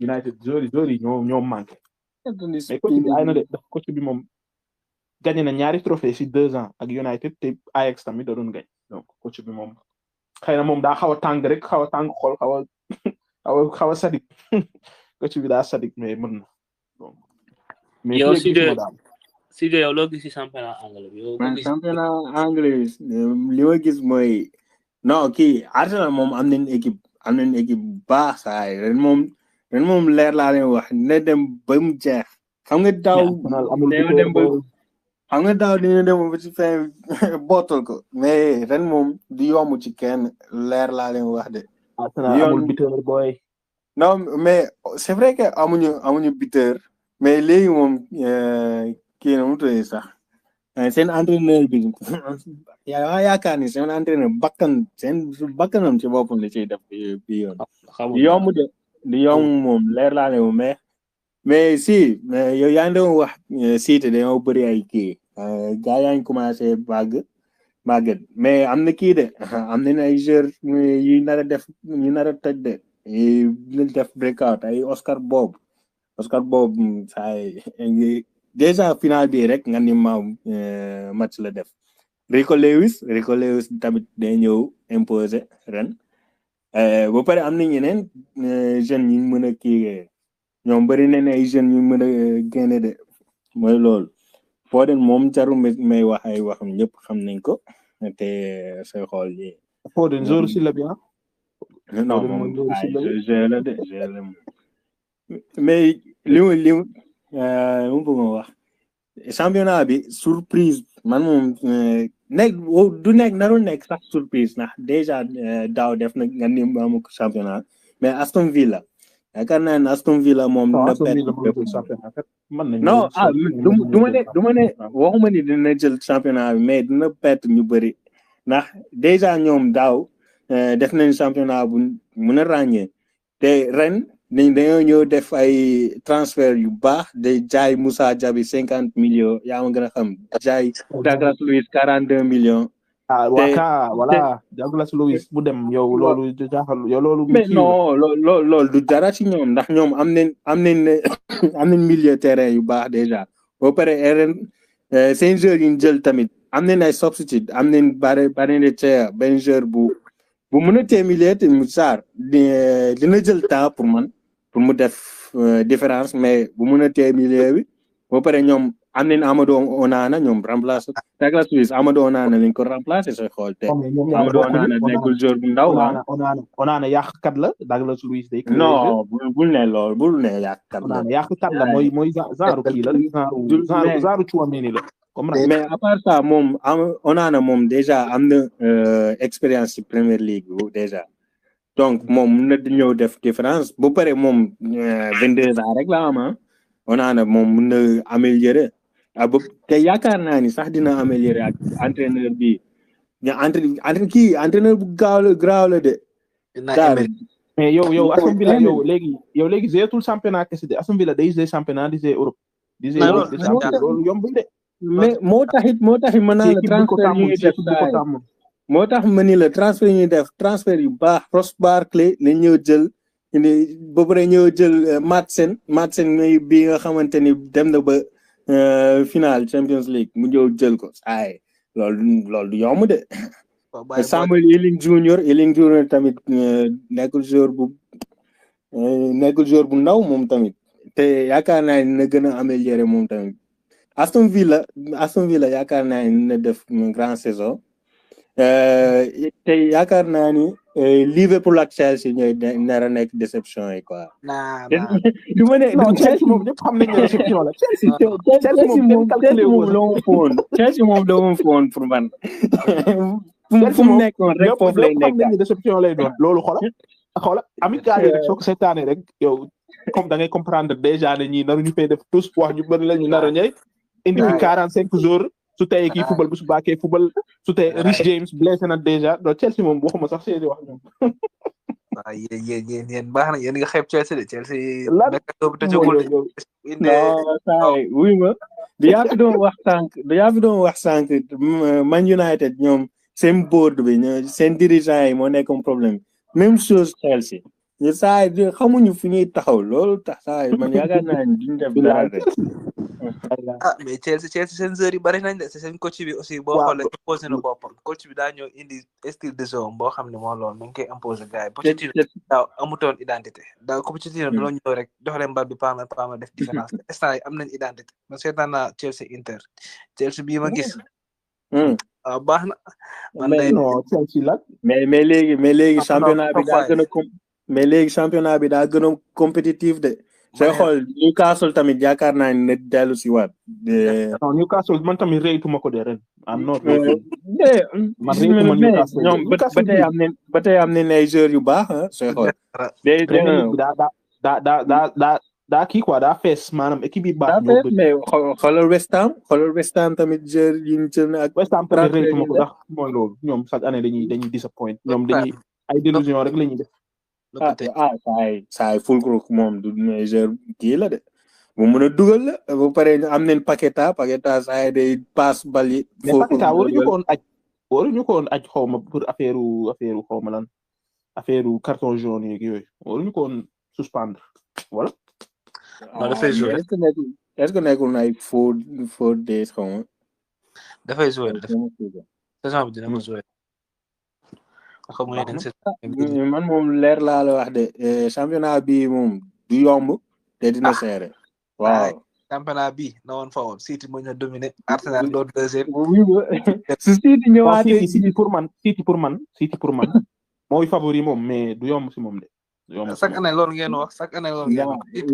United joueurs yi ñoo manqué mais coach bi ay na de ndax coach bi moom gagné na ñaari trophée ci 2 ans ak United te Ajax tamit da doon gañ donc coach bi moom xëy na moom daa xaw a tàng rek xaw a tàng xool xaw a sadik coach bi daa sadik mais mën na donc mais yow si yow loo gis ci championnat anglais bi man championnat anglais li ma gis mooy non kii Arsenal moom am nañ équipe bu baax saa ren moom leer laa leen wax ne dem ba mu jeex xam nga daaw dina dem ba ci fin bootal ko mais ren moom di yomb ci kenn leer laa leen wax de. amul buteur boy. non mais c'est vrai que amuñu buteur mais léegi moom kii na mu tuddee sax seen entraîneur bi yaa yaakaar ni seen entraîneur bakkanam ci boppam la ciy def bi yoon di yomb de di yomb moom leer laa ne mais si yow yaa ngi doon wax siite dañoo bëri ay kii gaa yaa ngi commencé màgget mais am na kii de am nañ ay joueurs yu nar a def ñu nar a tëj de yu def breakout ay Oscar Bob saa déjà final bi rek nga ni match la def Rico Lewis tamit day ñëw imposer ren ba pare am na ñeneen jeunes yi mën a kii ñoom bëri nañ ay jeunes yu mën a génne de mooy loolu Foden moom jaru may wax ay waxam ñëpp xam nañ ko te say xool yi Foden jour si la bien non moom je la de mais li mu bëgg wax championnat bi surprise man moom narul nekk sax surprise ndax déjà daaw def na nga ni amu championnat mais Aston Villa yaakaar naa ne Aston Villa moom dina perte non du ma ne waxuma ni dina jël championnat bi mais dina perte ñu bëri ndax déjà ñoom daaw def nañ championnat bu mën a ràññee te ren dañoo ñëw def ay transfert yu baax de jaay Moussa Diaby 50 millions yaa ma gën a xam jaay Douglas Luiz 42 millions. voilà Douglas Luiz bu dem yow loolu jaaxal yow loolu. mais non loolu du dara ci ñoom ndax ñoom am nañ milieu terrain yu baax déjà ba pare ren seen joueurs yi ñu jël tamit am nañ ay substitute am nañ bari de Chea benn joueur bu mën a téye milieu te mu Sarr dina jël temps pour mu def différence mais bu mën a téye milieu bi ba pare ñoom am nañ Amadou Onana ñoom remplacer Douglas Luiz Amadou Onana lañ ko remplacer sooy xool te Amadou Onana nekkul joueur bu ndaw Onana yàqkat la Douglas Luiz day non bul ne lool bul ne yàqkat la yàqkat la mooy genre kii la genre Tchouaméni la mais à part ça moom Onana moom déjà am na expérience ci Premier League déjà donc moom mën na ñëw def différence bu pare moom 22 ans rek la am Onana moom mën na améliorer te yaakaar naa ni sax dina améliorer ak entraîneur bi entraîneur bu gaaw la de mais yow Aston Villa yow léegi jeetul championnat kese de Aston Villa day jouer championnat di jouer Europe di jouer loolu yombul de mais moo taxit mën naa la transfert yi ñuy def moo tax ma ni la transfert yi ñuy def transfert yu baax Ross Barkley la ñëw jël ba pare ñëw jël Madsen bi nga xamante ni dem na ba final Champions League mu ñëw jël ko ay loolu du yomb de Samuel Ealing Junior tamit nekkul joueur bu ndaw moom tamit te yaakaar naa ni na gën a améliorer moom tamit Aston Villa yaakaar naa ni na def une grande saison te yaakaar naa ni Liverpool ak Chelsea ñooy nar a nekk déception yi quoi. du ma ne Chelsea moom ñëpp xam nañ ne déception la. Chelsea moom doo foon pour man. fu mu nekkoon rek foofu lay nekk. xam nañ ne déception lay doon loolu xoolal amit gars yi rek soo ko seetaanee rek yow comme da ngay comprendre déjà ne ñii naruñu fay def tous wax ñu bëri la ñu nar a ñëw indi fi 45 jours. su tey kii football bu su baakee football su tey Rhys James blessé na déjà donc Chelsea moom waxuma sax seeni wax ñoom. waaw yéen baax na yéen nga xeeb Chelsea de Chelsea. lan wuy ma yaa fi doon wax sànq Man United ñoom seen board bi seen dirigeant yi moo nekkoon problème même chose Chelsea ñu saa yi xamuñu fi ñuy taxaw loolu tax saa yi man yaakaar naa ne duñ def dara rek. mais Chelsea seen joueurs yi bari nañ de seen coach bi aussi boo xoolee imposé na boppam coach bi daa ñëw indi style de jeu boo xam ne moo loolu mi ngi koy imposé gars yi Pochettino daaw amutoon identité daaw ko Pochettino dañoo ñëw rek dox leen mbal bi paama def différence instant yi am nañ identité man seetaan naa Chelsea Inter Chelsea bii ma gis waaw baax na man non Chelsea la mais léegi championnat bi daa gën a mais léegi championnat bi daa gën a compétitif de sooy xool Newcastle tamit yaakaar naa ne dellu si waat. non Newcastle man tamit réytuma ko de ren. am na ñoom ba tey am nañ ay joueurs yu baax ah sooy xool. daa kii quoi daa fees maanaam équipe yi baax daa ñoo fees bëri. mais xoolal West Ham tamit jër yi ñu jël ak West Ham tamit transfert rëytuma yi ko def. ndax mooy loolu ñoom chaque année dañuy disappoint ñoom dañuy ay délusion rek la ñuy def. saay Fulkrug moom du majeur kii la de bu mën a dugal la ba pare am nañ Paqueta saay day passe bal yi. mais Paqueta waruñu ko woon aj xawma pour affaire xawma lan affaire carton jaune yeeg yooyu waruñu ko woon suspendre wala. non dafay jouer est-ce que nekkul na ay four days xawma. dafay jouer saison bi dina ko jouer. man moom leer laa la wax de championnat bi moom du yomb te dina serré. waaw championnat bi na woon fa woon City moo ñu dominé Arsenal doon deuxième. su City ñëwaatee City pour man mooy favori moom mais du yomb si moom de. chaque année loolu ngeen wax chaque année loolu ngeen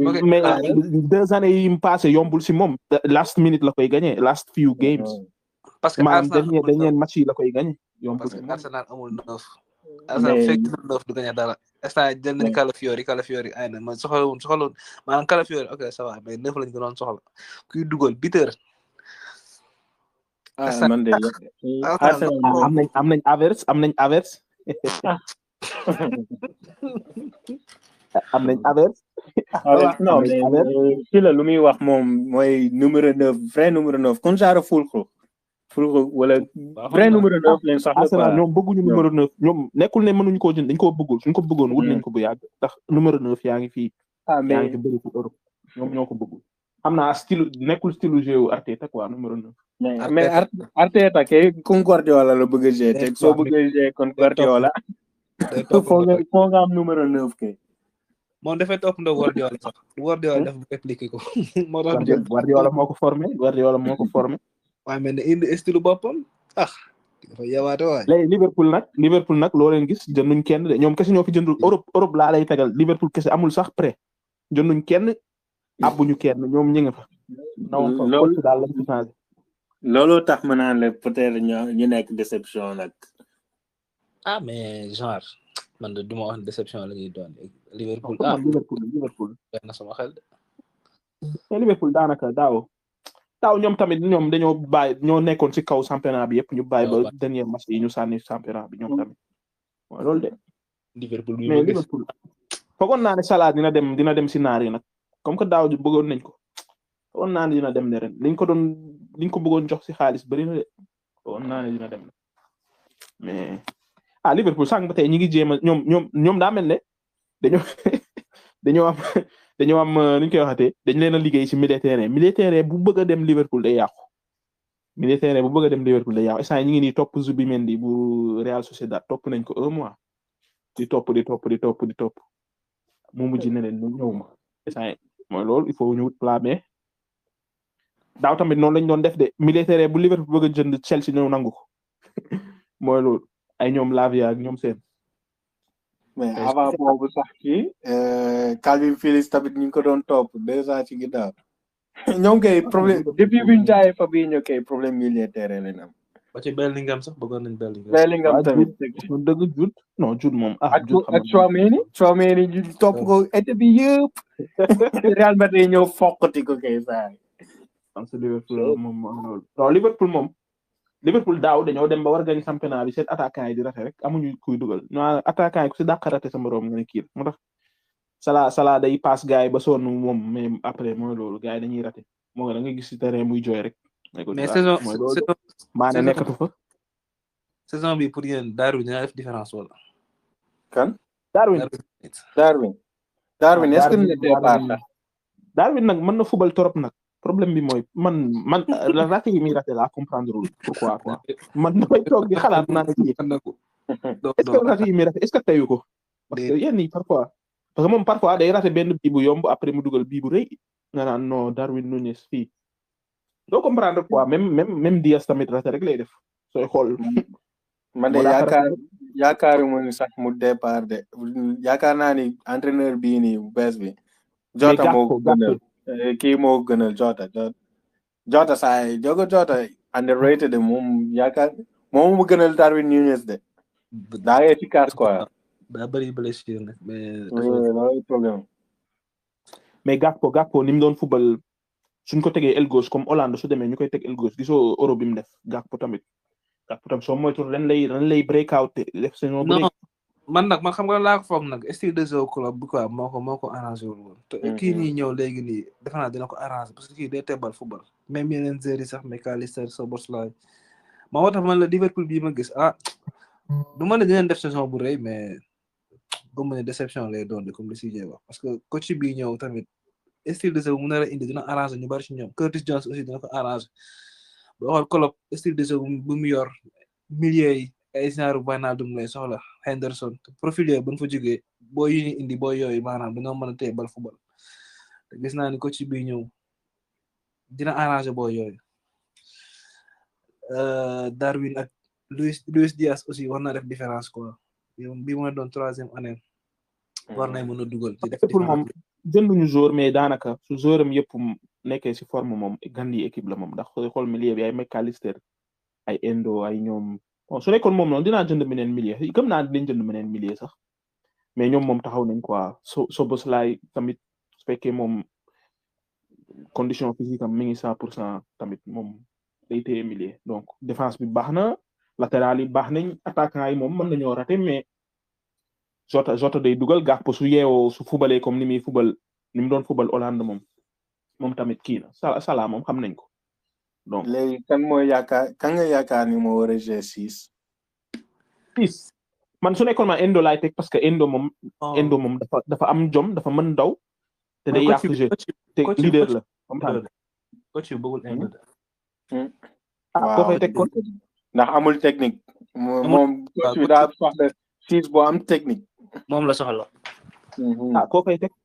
wax. mais 2 années yi mu passé yombul si moom last minute la koy gagné last few games. parce que Arsenal dernier match yi la koy gagné yombul parce si que moom. Arsenal amul 9. Arsenal fekk na 9 du gagné dara. instant jël nañu Calafiori ay na man soxlawul maanaam Calafiori ok ça va mais 9 lañu ko doon soxla kuy dugal buteur. man de am nañ Havertz am nañ Havertz. non mais ci la lu muy wax moom mooy numéro 9 vrai numéro 9 kon genre Fulkrug wala vrai numéro 9 leen soxla Arsenal ñoom bëgguñu numéro 9 ñoom nekkul ne mënuñu koo jënd dañ koo bëggul suñ ko bëggoon wut nañ ko bu yàgg ndax numéro 9 yaa ngi fii yaa ngi fi bëri fi Europe ñoom ñoo ko bëggul xam naa style nekkul style jeu Arteta quoi numéro 9 mais Arteta kay kon Guardiola la bëgg a jouer te soo bëgg a jouer kon Guardiola foo nga am numéro 9 kay moom dafay topp ndaw Guardiola sax Guardiola daf répliquer ko moo tax Guardiola moo ko formé waaye mel ne indi style boppam dafa yawaate waay léegi Liverpool nag loo leen gis jënduñ kenn de ñoom kese ñoo fi jëndul Europe laa lay tegal Liverpool kese amul sax prêt jënduñ kenn abbuñu kenn ñoom ñi nga fa loolu daal lañ ci changé looloo tax ma naan la peut-être ñu nekk déception nag mais genre man de du ma wax déception la ñuy doon Liverpool Liverpool na sama xel de Liverpool daanaka daaw ñoom tamit ñoom dañoo bàyyi ñoo nekkoon ci kaw championnat bi yëpp ñu bàyyi ba dernier match yi ñu sànni championnat bi ñoom tamit waaw loolu de Liverpool mais Liverpool foogoon naa ne Salah dina dem ci naar yi nag comme que daaw ji bëggoon nañ ko foogoon naa ne dina dem ne ren liñ ko bëggoon jox ci xaalis bari na de foogoon naa ne dina dem mais Liverpool sànq ba tey ñi ngi jéem a ñoom daa mel ne dañoo am nu ñu koy waxatee dañ leen a liggéey ci milieu terrain bu bëgg a dem Liverpool day yàqu milieu terrain bu bëgg a dem Liverpool day yàqu instant ñi ngi nii topp Zubimendi bu Real Sociedad topp nañ ko 1 mois di topp mu mujj ne leen ñëw ma instant mooy loolu il faut ñu wut plan B daaw tamit noonu lañ doon def de milieu terrain bu Liverpool bëgg a jënd Chelsea ñëw nangu ko mooy loolu ay ñoom Lavia ak ñoom seen mais avant boobu sax kii Calvin Phillips tamit ñu ngi ko doon topp 2 ans ci ginnaaw ñoom kay problème depuis bi ñu jaayee Fabinho kay problème milieu terrain lañ am. ba ci Bellingham sax bëggoon nañ Bellingham tamit dëgg Jude moom ak Tchouaméni ñu topp ko été bi yëpp Real Madrid ñëw foqati ko kay saa Liverpool daaw dañoo dem ba war gañ championnat bi seen attaquant yi di rate rek amuñu kuy dugal ñoo attaquant yi ku si dàq rate sa morom nga ne kii moo tax Salah day passe gars yi ba sonn moom mais après mooy loolu gars yi dañuy rate moo nga da nga gis ci terrain muy jooy rek. mais saison Mané nekkatu fa. saison bi pour yéen Darwin dina def différence wala. kan. Darwin est-ce que ne départ Darwin nag mën na fubal trop nag. problème bi mooy man la raté yi muy raté laa comprendre pourquoi quoi man damay toog di xalaat naa ne kii est-ce que raté yi muy raté est-ce que teyu ko parce que yenn yi parfois parce que moom parfois day raté benn bii bu yomb après mu dugal bii bu rëy nga naan non Darwin Núñez fii doo comprendre quoi même Diaz tamit raté rek lay def sooy xool man de yaakaaruma ni sax mu départ de yaakaar naa ni entraîneur bii nii bu bees bi Jota moo gënal kii moo gënal Jota saay Jota underrated moom yaakaar moom mu gënal Darwin Núñez de daa efficace quoi daa bëri blessure nag mais loolu problème mais Gakpo ni mu doon football suñ ko tegee aile gauche comme Hollande su demee ñu koy teg aile gauche gisoo euro bi mu def Gakpo tamit soo moytuwul ren lay break out def saison break. man xam nga laa ko foog nag style de jeu club bi quoi moo ko arrangé wul woon. te kii nii ñëw léegi nii defe naa dina ko arrangé parce que kii day tebal football même yeneen joueurs yi sax McAllister Szoboszlai moo tax man la Liverpool bii ma gis du ma ne dinañ def saison bu rëy mais gëmm ne déception lay doon comme li Cissé wax parce que coach bii ñëw tamit style de jeu mu nar a indi dina arrangé ñu bari ci ñoom Curtis Jones aussi dina ko arrangé boo xool Klopp style de jeu bu mu yor milieu yi ay genre Wijnaldum lay soxla Henderson profil yooyu bu ñu fa jógee boo yi ñu indi boo yooyu maanaam dañoo mën a téye bal football te gis naa ni coach bii ñëw dina arrangé boo yooyu Darwin ak Luis Diaz aussi war na def différence quoi bi mooy doon 3e année war nañ mën a dugal ci def pour moom jënduñu joueur mais daanaka su joueuram yëpp nekkee ci forme moom gandi équipe la moom ndax xool milieu bi ay McAllister ay Endo ay ñoom su nekkoon moom noonu dinaa jënd meneen milieu gëm naa dinañ jënd meneen milieu sax mais ñoom moom taxaw nañ quoi Szoboszlai tamit su fekkee moom condition physique am mi ngi 100% tamit moom day téye milieu donc défense bi baax na latéral yi baax nañ attaquant yi moom mën nañoo rater mais Jota day dugal Gakpo su yeewoo su fubalee comme ni mu doon fubal Hollande moom tamit kii na Salah moom xam nañ ko donc léegi kan nga yaakaar ni moo war a jouer 6 man su nekkoon ma Endo laay teg parce que Endo moom dafa am jom dafa mën daw te day yàq jeu te leader la coach yu bëggul Endo koo fay teg kon ndax amul technique moom coach bi daa soxla 6 boo am technique moom la soxla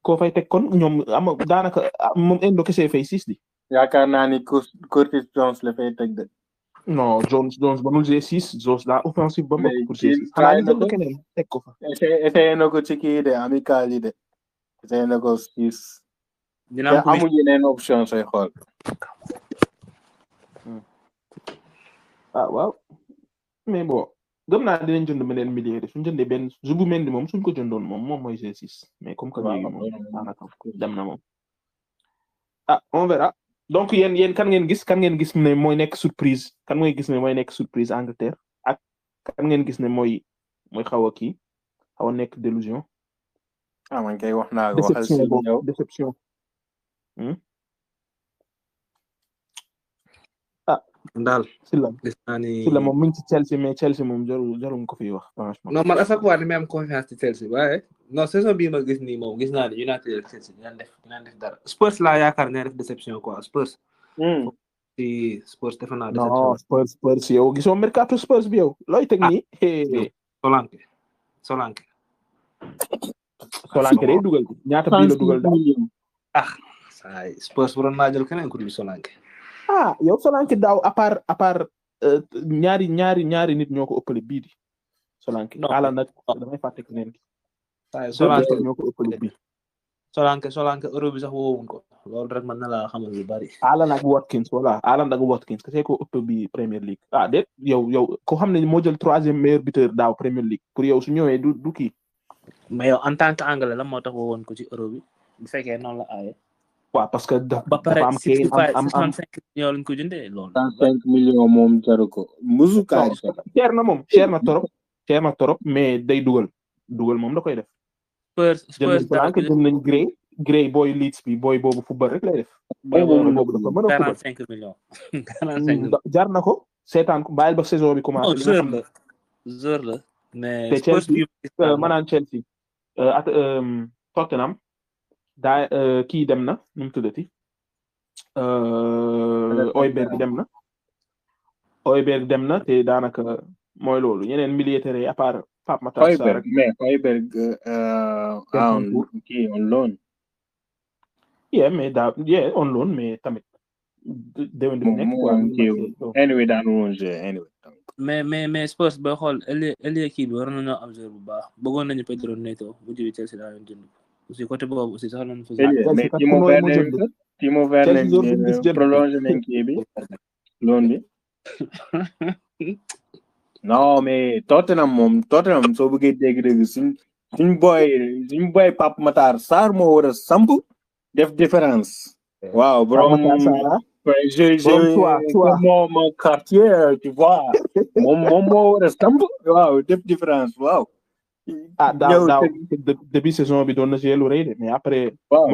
koo fay teg kon ñoom daanaka moom Endo kese fay 6 di yaakaar naa ni Curtis Jones la fay teg de non Jones banul G6 Jones daa offensive ba mbokk pour G6 xanaa ñu jënd keneen teg ko fa essayé na ko ci kii de amical yi de essayé na ko 6 te amul yeneen option sooy xool waaw mais bon gëm naa dinañ jënd meneen milieu de suñ jëndee benn Zubimendi moom suñ ko jëndoon moom mooy G6 mais comme que léegi moom daanaka dem na moom on verra donc yéen kan ngeen gis ne mooy nekk surprise Angleterre ak kan ngeen gis ne mooy xaw a nekk délusion man kay wax naa waxal déception daal gis naa ni moom mi ngi ci Chelsea mais Chelsea moom jarul ko fi wax franchement non man à chaque fois ni même confiance ci Chelsea waaye non saison bii ma gis nii moom gis naa ni United ak Chelsea dinañ def dara Spurs laa yaakaar ne def déception quoi Spurs ci Spurs defe naa déception non Spurs yow gisoo mercato Spurs bi yow looy teg nii Solanke day dugal ñaata bii la dugal daal saay Spurs waroon naa jël keneen ku dul Solanke yow Solanke daaw à part ñaari nit ñoo ko ëppale bii di Solanke ala nag damay fàtte keneen ki Solanke ñoo ko ëppale bii Solanke euro bi sax woowuñ ko loolu rek mën na laa xamal lu bari Haaland ak Watkins kese ko ëpp bi Premier League déet yow ko xam ne moo jël 3e meilleur buteur daaw Premier League pour yow su ñëwee du kii mais yow en tant que anglais la moo tax woowoon ko ci euro bi bu fekkee noonu la aaye parce que ba pare 65 millions lañ ko jëndee loolu 65 millions moom jaru ko musu kaay cher na torop mais day dugal moom da koy def Spurs jël nañ Gray booy Leeds bi booy boobu football rek lay def boobu dafa mën a 45 millions 45 jar na ko seetaan ko bàyyil ba saison bi commencé joueur la mais te Chelsea maanaam Chelsea ak Tottenham daa kii dem na nu mu tuddati Højbjerg dem na te daanaka mooy loolu yeneen militaires yi à part Pape Matar Sarr Højbjerg on loan on loan mais tamit déwén du nekk anyway daan woon mais Spurs ba xool ëllëg kii bi war nañoo am joueur bu baax bëggoon nañu Pedro Neto bu jógee Chelsea daa leen jënd aussi côté boobu aussi sax lañu fa mais Timo Werner prolongé nañ kii bi loan bi non mais Tottenham soo bëggee dégg suñ boy Pape Matar Sarr moo war a samp def différence. Waaw, Pape Matar Sarr comme mon quartier, tu vois. Moom moo war a stamp. Waaw, def différence. Waaw. daaw début saison bi doon na jouer lu rëy de mais après. waaw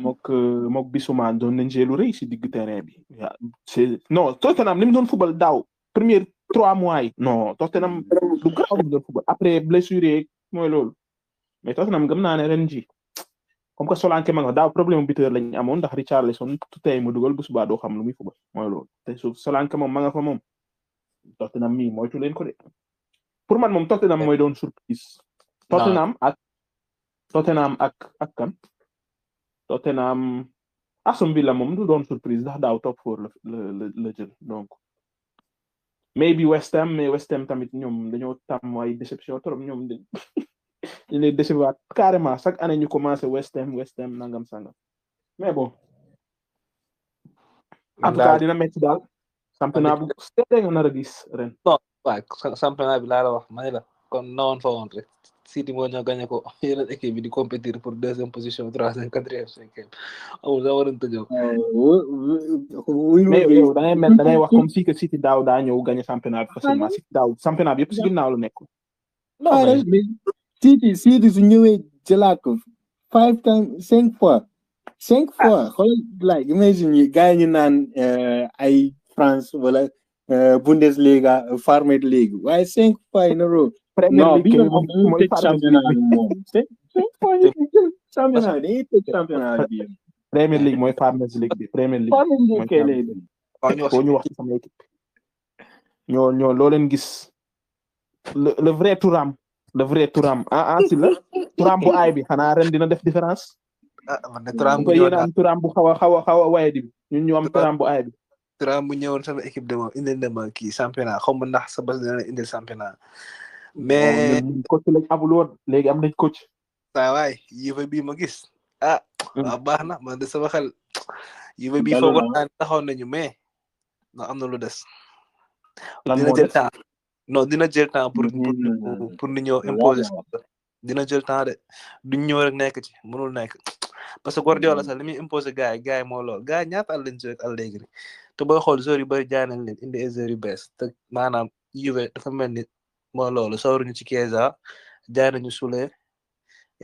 mook Bissouma doon nañ jouer lu rëy si digg terrain bi. non Tottenham li mu doon football daaw premier 3 mois yi. non Tottenham lu garaaw li mu doon football après blessure mooy loolu mais Tottenham gëm naa ne ren ji comme que Solanke ma nga daaw problème buteur lañ amoon ndax Richarlison tey mu dugal bu subaa doo xam lu muy football mooy loolu te su Solanke moom ma nga fa moom Tottenham mii moytu leen ko de pour man moom Tottenham mooy doon surprise. Tottenham ak kan. Tottenham Aston Villa moom du doon surprise ndax daaw top 4 la jël donc maybe West Ham mais West Ham tamit ñoom dañoo tam ay déception trop ñoom dañ leen décevoir carrément chaque année ñu commencé West Ham nangam sangam mais bon en tout cas dina metti daal championnat bu seede nga nar a gis ren. non waaw championnat bi laa la wax ma ne la kon nawoon fa woon rek City moo ñoo gagné ko yeneen équipe bi di compétir pour 2e position 3e 4e 5e amul sax waroon tëjoo. mais yow da ngay wax comme si que City daaw daa ñëw gagné championnat bi facilement City daaw championnat bi yëpp si ginnaaw la nekk. non mais City su ñëwee jëlaat ko 5 fois xool like imagine yi gars yi ñu naan ay France wala Bundesliga Farmer League waaye 5 fois in a row. non bi moom mooy championnat bi moom. 5 fois yi championnat dañuy tëj championnat bi. Premier League mooy Farmers League bi Premier League. mooy kay lay dem. waaw ñu wax ci sama équipe. ñoo loo leen gis le vrai Thuram si la Thuram bu aay bi xanaa ren dina def différence. man de Thuram bu ñëwoon Thuram bu xaw a waye di ñun ñu am Thuram bu aay bi. Thuram bu ñëwoon sama équipe de moom indil na ma kii championnat xaw ma ndax sa bés dina indil championnat. mais coach lañ abul woon léegi am nañ coach. saa waay Juve bii ma gis waaw baax na man de sama xel Juve bii foogoon naa taxaw nañu mais non am na lu des. dina jël temps non dina jël temps pour ni ñëw imposer dina jël temps de duñ ñëw rek nekk ci mënul nekk parce que Guardiola sax li muy imposer gars yi moo lool gars yi ñaata at lañ jóg Allegri te booy xool joueurs yu bëri jaay nañ leen indi ay joueurs yu bees te maanaam Juve dafa mel ni moo loolu sawruñu ci Chiesa jaay nañu Soulé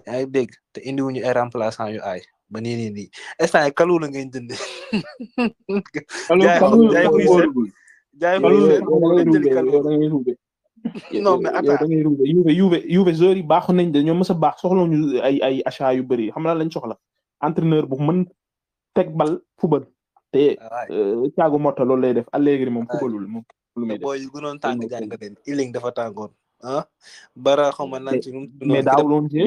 yaa ngi dégg te indiwuñu ay remplaçant yu aay ba nii instant yi Kalou la ngeen jënd. non mais attends Juve joueurs yi baaxoon nañ de ñoom mës a baax soxla ñu ay achat yu bëri xam nga lañ soxla entraîneur bu mën teg bal football te Thiago Motta loolu lay def Allegri moom footballul moom lu muy def booy yu gënoon tàng jaay nga leen Iling dafa tàngoon bara xaw ma nan ci mais daaw loon jee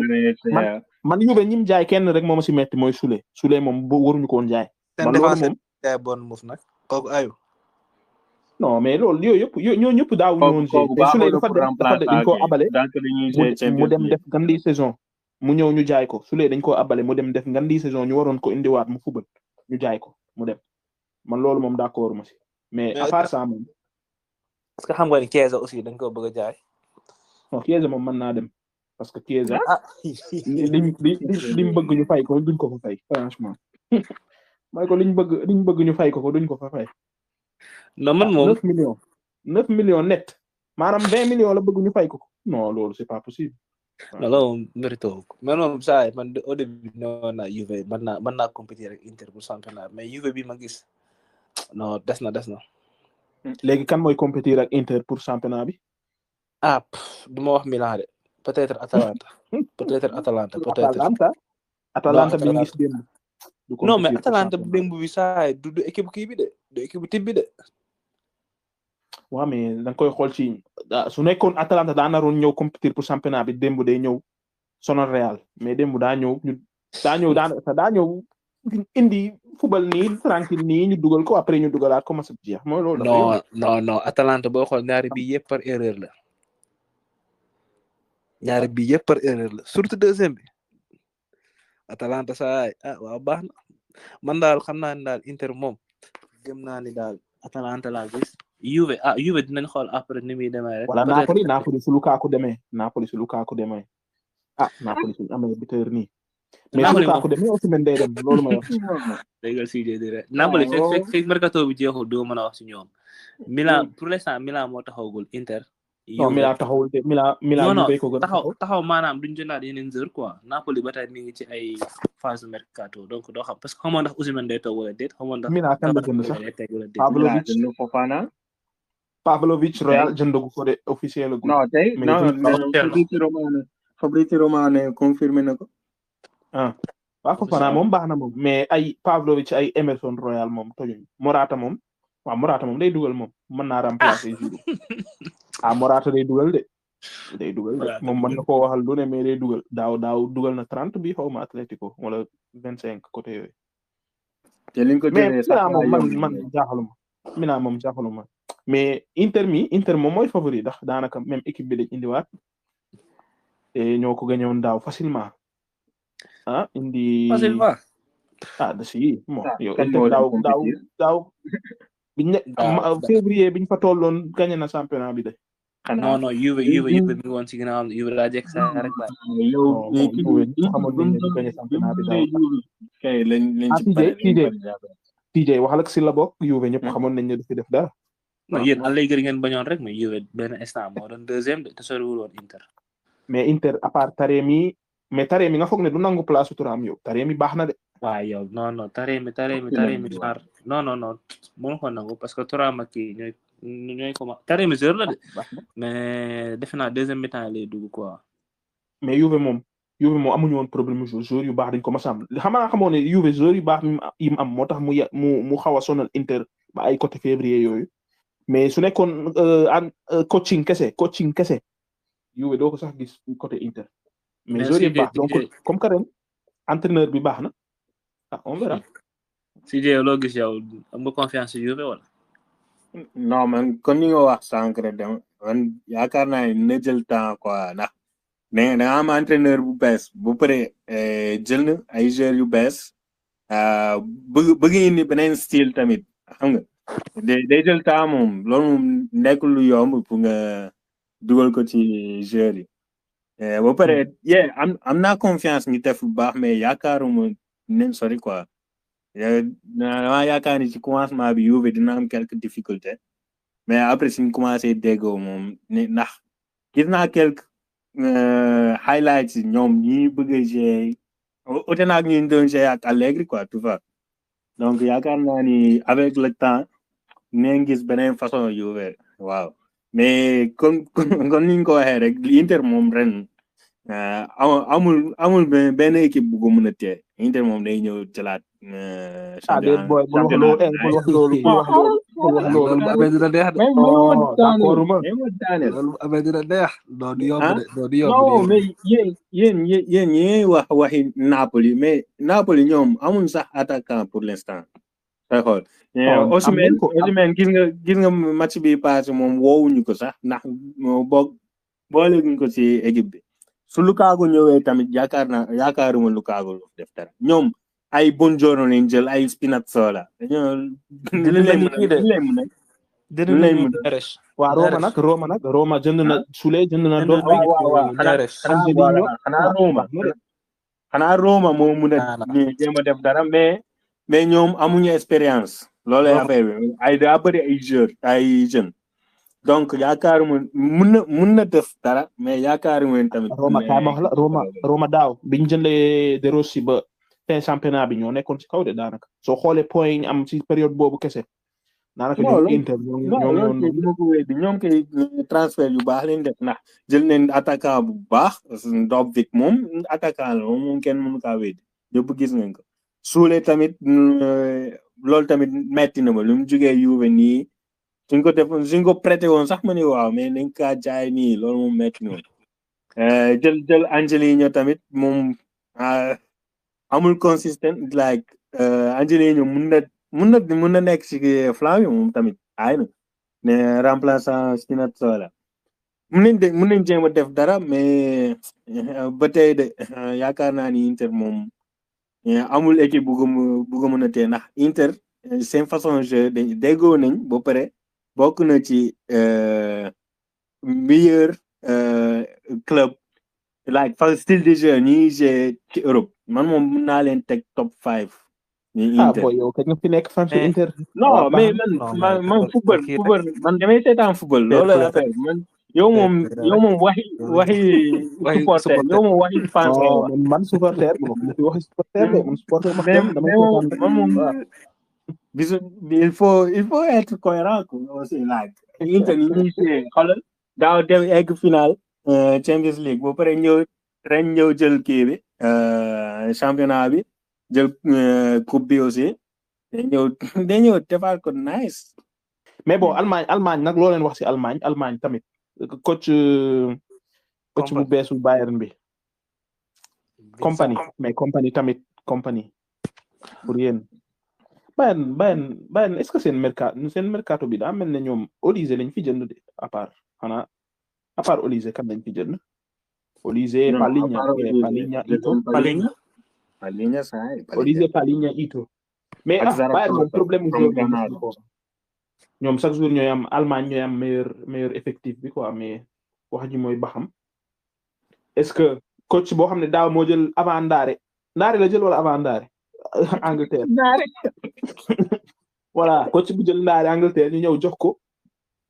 man Juve ñim jaay kenn rek moom si metti mooy Soulé moom waruñu ko woon jaay man loolu moom jaay bon muuf nag kooku ayu non mais loolu yooyu yëpp ñoo ñëpp daaw ñu woon jee te Soulé dafa dañ koo abale mu dem def ngandi saison mu ñëw ñu jaay ko Soulé dañ koo abale mu dem def ngandi saison ñu waroon ko indiwaat mu fubal ñu jaay ko mu dem man loolu moom d'accord ma si mais à part ça moom parce que xam nga ni Chiesa aussi dañ ko bëgg a jaay non Chiesa moom mën naa dem parce que Chiesa liñ bëgg ñu fay ko duñ ko fa fay franchement mooy ko liñ bëgg ñu fay ko duñ ko fa fay. non man moom 9 millions net maanaam 20 millions la bëgg ñu fay ko non loolu c'est pas possible. non loolu mérito man moom saa yi man au début non naa Juve mën naa compétir ak Inter pour championnat mais Juve bi ma gis non des na. léegi kan mooy compétir ak Inter pour championnat bi. du ma wax Milan de peut-être Atalanta. Atalanta bi ñu gis démb. non mais Atalanta démb bi saa yi du équipe kii bi de du équipe type bi de. waaw mais da nga koy xool ci su nekkoon Atalanta daa naroon ñëw compétir pour championnat bi démb day ñëw sonal Real mais démb daa ñëw indi football nii tranquille nii ñu dugal ko après ñu dugalaat ko match bi jeex mooy loolu. non Atalanta boo xool ñaari bii yëpp par erreur la surtout deuxième bi Atalanta saa waaw baax na man daal xam naa ni daal Inter moom gëm naa ni daal Atalanta laa gis. Juve dinañ xool après ni muy demee rek. wala Napoli su Lukaku demee. Napoli su amee buteur nii mais su Lukaku demee Osimhen day dem loolu ma wax. déggal CJ di rek Napoli fekk mercato bi jeexul doo mën a wax ci ñoom. Milan pour l'instant Milan moo taxawagul Inter. non Milan taxawul de Milan Juve ko gën taxaw maanaam duñ jëndaat yeneen joueurs quoi Napoli ba tey mi ngi ci ay phase mercato donc doo xam parce que xamoon ndax Osimhen day toog wala déet xamoon ndax Milan kan la jënd sax Pavlovic Real jëndagu ko de officiel gu non tey Fabrizio Romano confirmé na ko waa Fofana moom baax na moom mais ay Pavlovic ay Emerson Royal moom tojuñ Morata moom day dugal moom mën naa remplacer Giroud Morata day dugal de moom mën na koo waxal lu ne mais day dugal daaw dugal na 30 bi xaw ma Atlético wala 25 côté yooyu mais man jaaxaluma Milan moom jaaxaluma mais Inter moom mooy favori ndax daanaka même équipe bi dañ indiwaat te ñoo ko gagné woon daaw facilement facilement da si bon yow Inter daaw biñ ne février biñ fa tolloon gagné na championnat bi de non Juve mi ngi woon ci ginnaaw Juve daa jekk sa rek ba xamoon nañ ne gagné championnat bi daaw TJ waxal ak si la bokk Juve ñëpp xamoon nañ ne du fi def dara non yéen an lay gër ngeen bañoon rek mais Juve benn instant moo doon deuxième te soriwul woon Inter mais Inter à part Taremi nga foog ne du nangu place Thuram yow Taremi baax na de waaw yow non Taremi xaar non mënu ko nangu parce que Thuram ak kii ñooy comment Taremi joueur la de mais defe naa deuxième mi-temps lay dugg quoi mais Juve moom amuñu woon problème joueur yu baax dañ ko masam xamoo ne Juve joueur yu baax yi mu am moo tax mu xaw a sonal Inter ba ay côté février yooyu mais su nekkoon coaching kese Juve doo ko sax gis côté Inter mais joueur yi baax donc comme que ren entraîneur bi baax na on verra CJ loo gis yow am nga confiance ci Juve wala non man kon ni nga wax sànq rek man yaakaar naa ne na jël temps quoi ndax da nga am entraîneur bu bees bu pare jël na ay joueurs yu bees bëgg indi beneen style tamit xam nga day jël temps moom loolu moom nekkul lu yomb pour nga dugal ko ci joueurs yi ba pare am naa confiance ñu def bu baax mais yaakaaruma nañ sori quoi dama yaakaar ni ci commencement bi Juve dina am quelques difficultés mais après suñ commencé déggoo moom ndax gis naa quelques highlights ñoom ñi bëgg a jouer ute naag ñu doon jouer ak Allegri quoi tout ça donc yaakaar naa ni avec le temps dinañ gis beneen façon Juve waaw mais comme ni ñu ko waxee rek Inter moom ren amul benn équipe bu ko mën a téye Inter moom day ñëw jëlaat yéen wax waxi Napoli mais Napoli ñoom amuñ sax attaquant pour l'instant day xool Osimhen gis nga match bi passé moom woowuñu ko sax ndax booleguñ ko ci équipe bi su Lukaku ñëwee tamit yaakaaruma Lukaku def dara ñoom ay Buongiorno lañ jël ay Spinazzola dañoo waa Roma jënd na Soulé jënd na doom xanaa Roma moo mun a jéem a def dara mais ñoom amuñu expérience loolu affaire bi ay daa bëri ay jeunes donc yaakaaruma mun na def dara mais yaakaaruma tamit Roma daaw biñ jëndee De Rossi ba fin championnat bi ñoo nekkoon ci kaw de daanaka soo xoolee point yi ñu am ci période boobu kese daanaka ñoom Inter ñoom kay transfert yu baax leen def ndax jël nañ attaquant bu baax Dovbyk moom attaquant la moom kenn mënu kaa wéddi ñëpp gis nañ ko Soulé tamit loolu tamit metti na ma lu mu jugee Juve nii suñ ko prêté woon sax ma ni waaw mais nañ kaa jaay nii loolu moom metti na jël Angelino tamit moom amul consistent like Angelino mun na nekk ci flanc bi moom tamit aay na ne remplaçant Spinazzola mun nañ jéem a def dara mais ba tey de yaakaar naa ni Inter moom amul équipe bu ko mën a tee ndax Inter seen façon jeu déggoo nañ ba pare bokk na ci meilleur club like fa style de jeu ñi jeu ci Europe man moom mun naa leen teg top 5 ni ah Inter boy yow kañ nga fi nekk fan si Inter non mais man football man damay seetaan football loolu affaire man yow moom waxi supporter yow moom waxi fan ngay wax man supporter bu ma fi waxi supporter de man supporter ma dem damay seetaan man moom bisu il faut être cohérent aussi like Inter ni ñuy see xoolal daaw dem egg final Champions League ba pare ñëw jël kii bi championnat bi jël coupe bi aussi dañëw defal ko nice mais bon Allemagne nag loo leen wax ci Allemagne tamit coach bu beesu Bayern bi compagnie tamit pour yéen Bayern est-ce que seen mercato bi daa mel ne ñoom Olise lañ fi jënd de à part Olise kan lañ fi jënd Olise Palhinha Ito Olise Palhinha Ito mais Bayern moom problème ñoom chaque jour ñooy am Allemagne ñooy am meilleur effectif bi quoi mais wax ji mooy baxam est-ce que coach boo xam ne daaw moo jël avant Ndaare la jël wala avant Ndaare Angleterre voilà coach bu jël Ndaare Angleterre ñu ñëw jox ko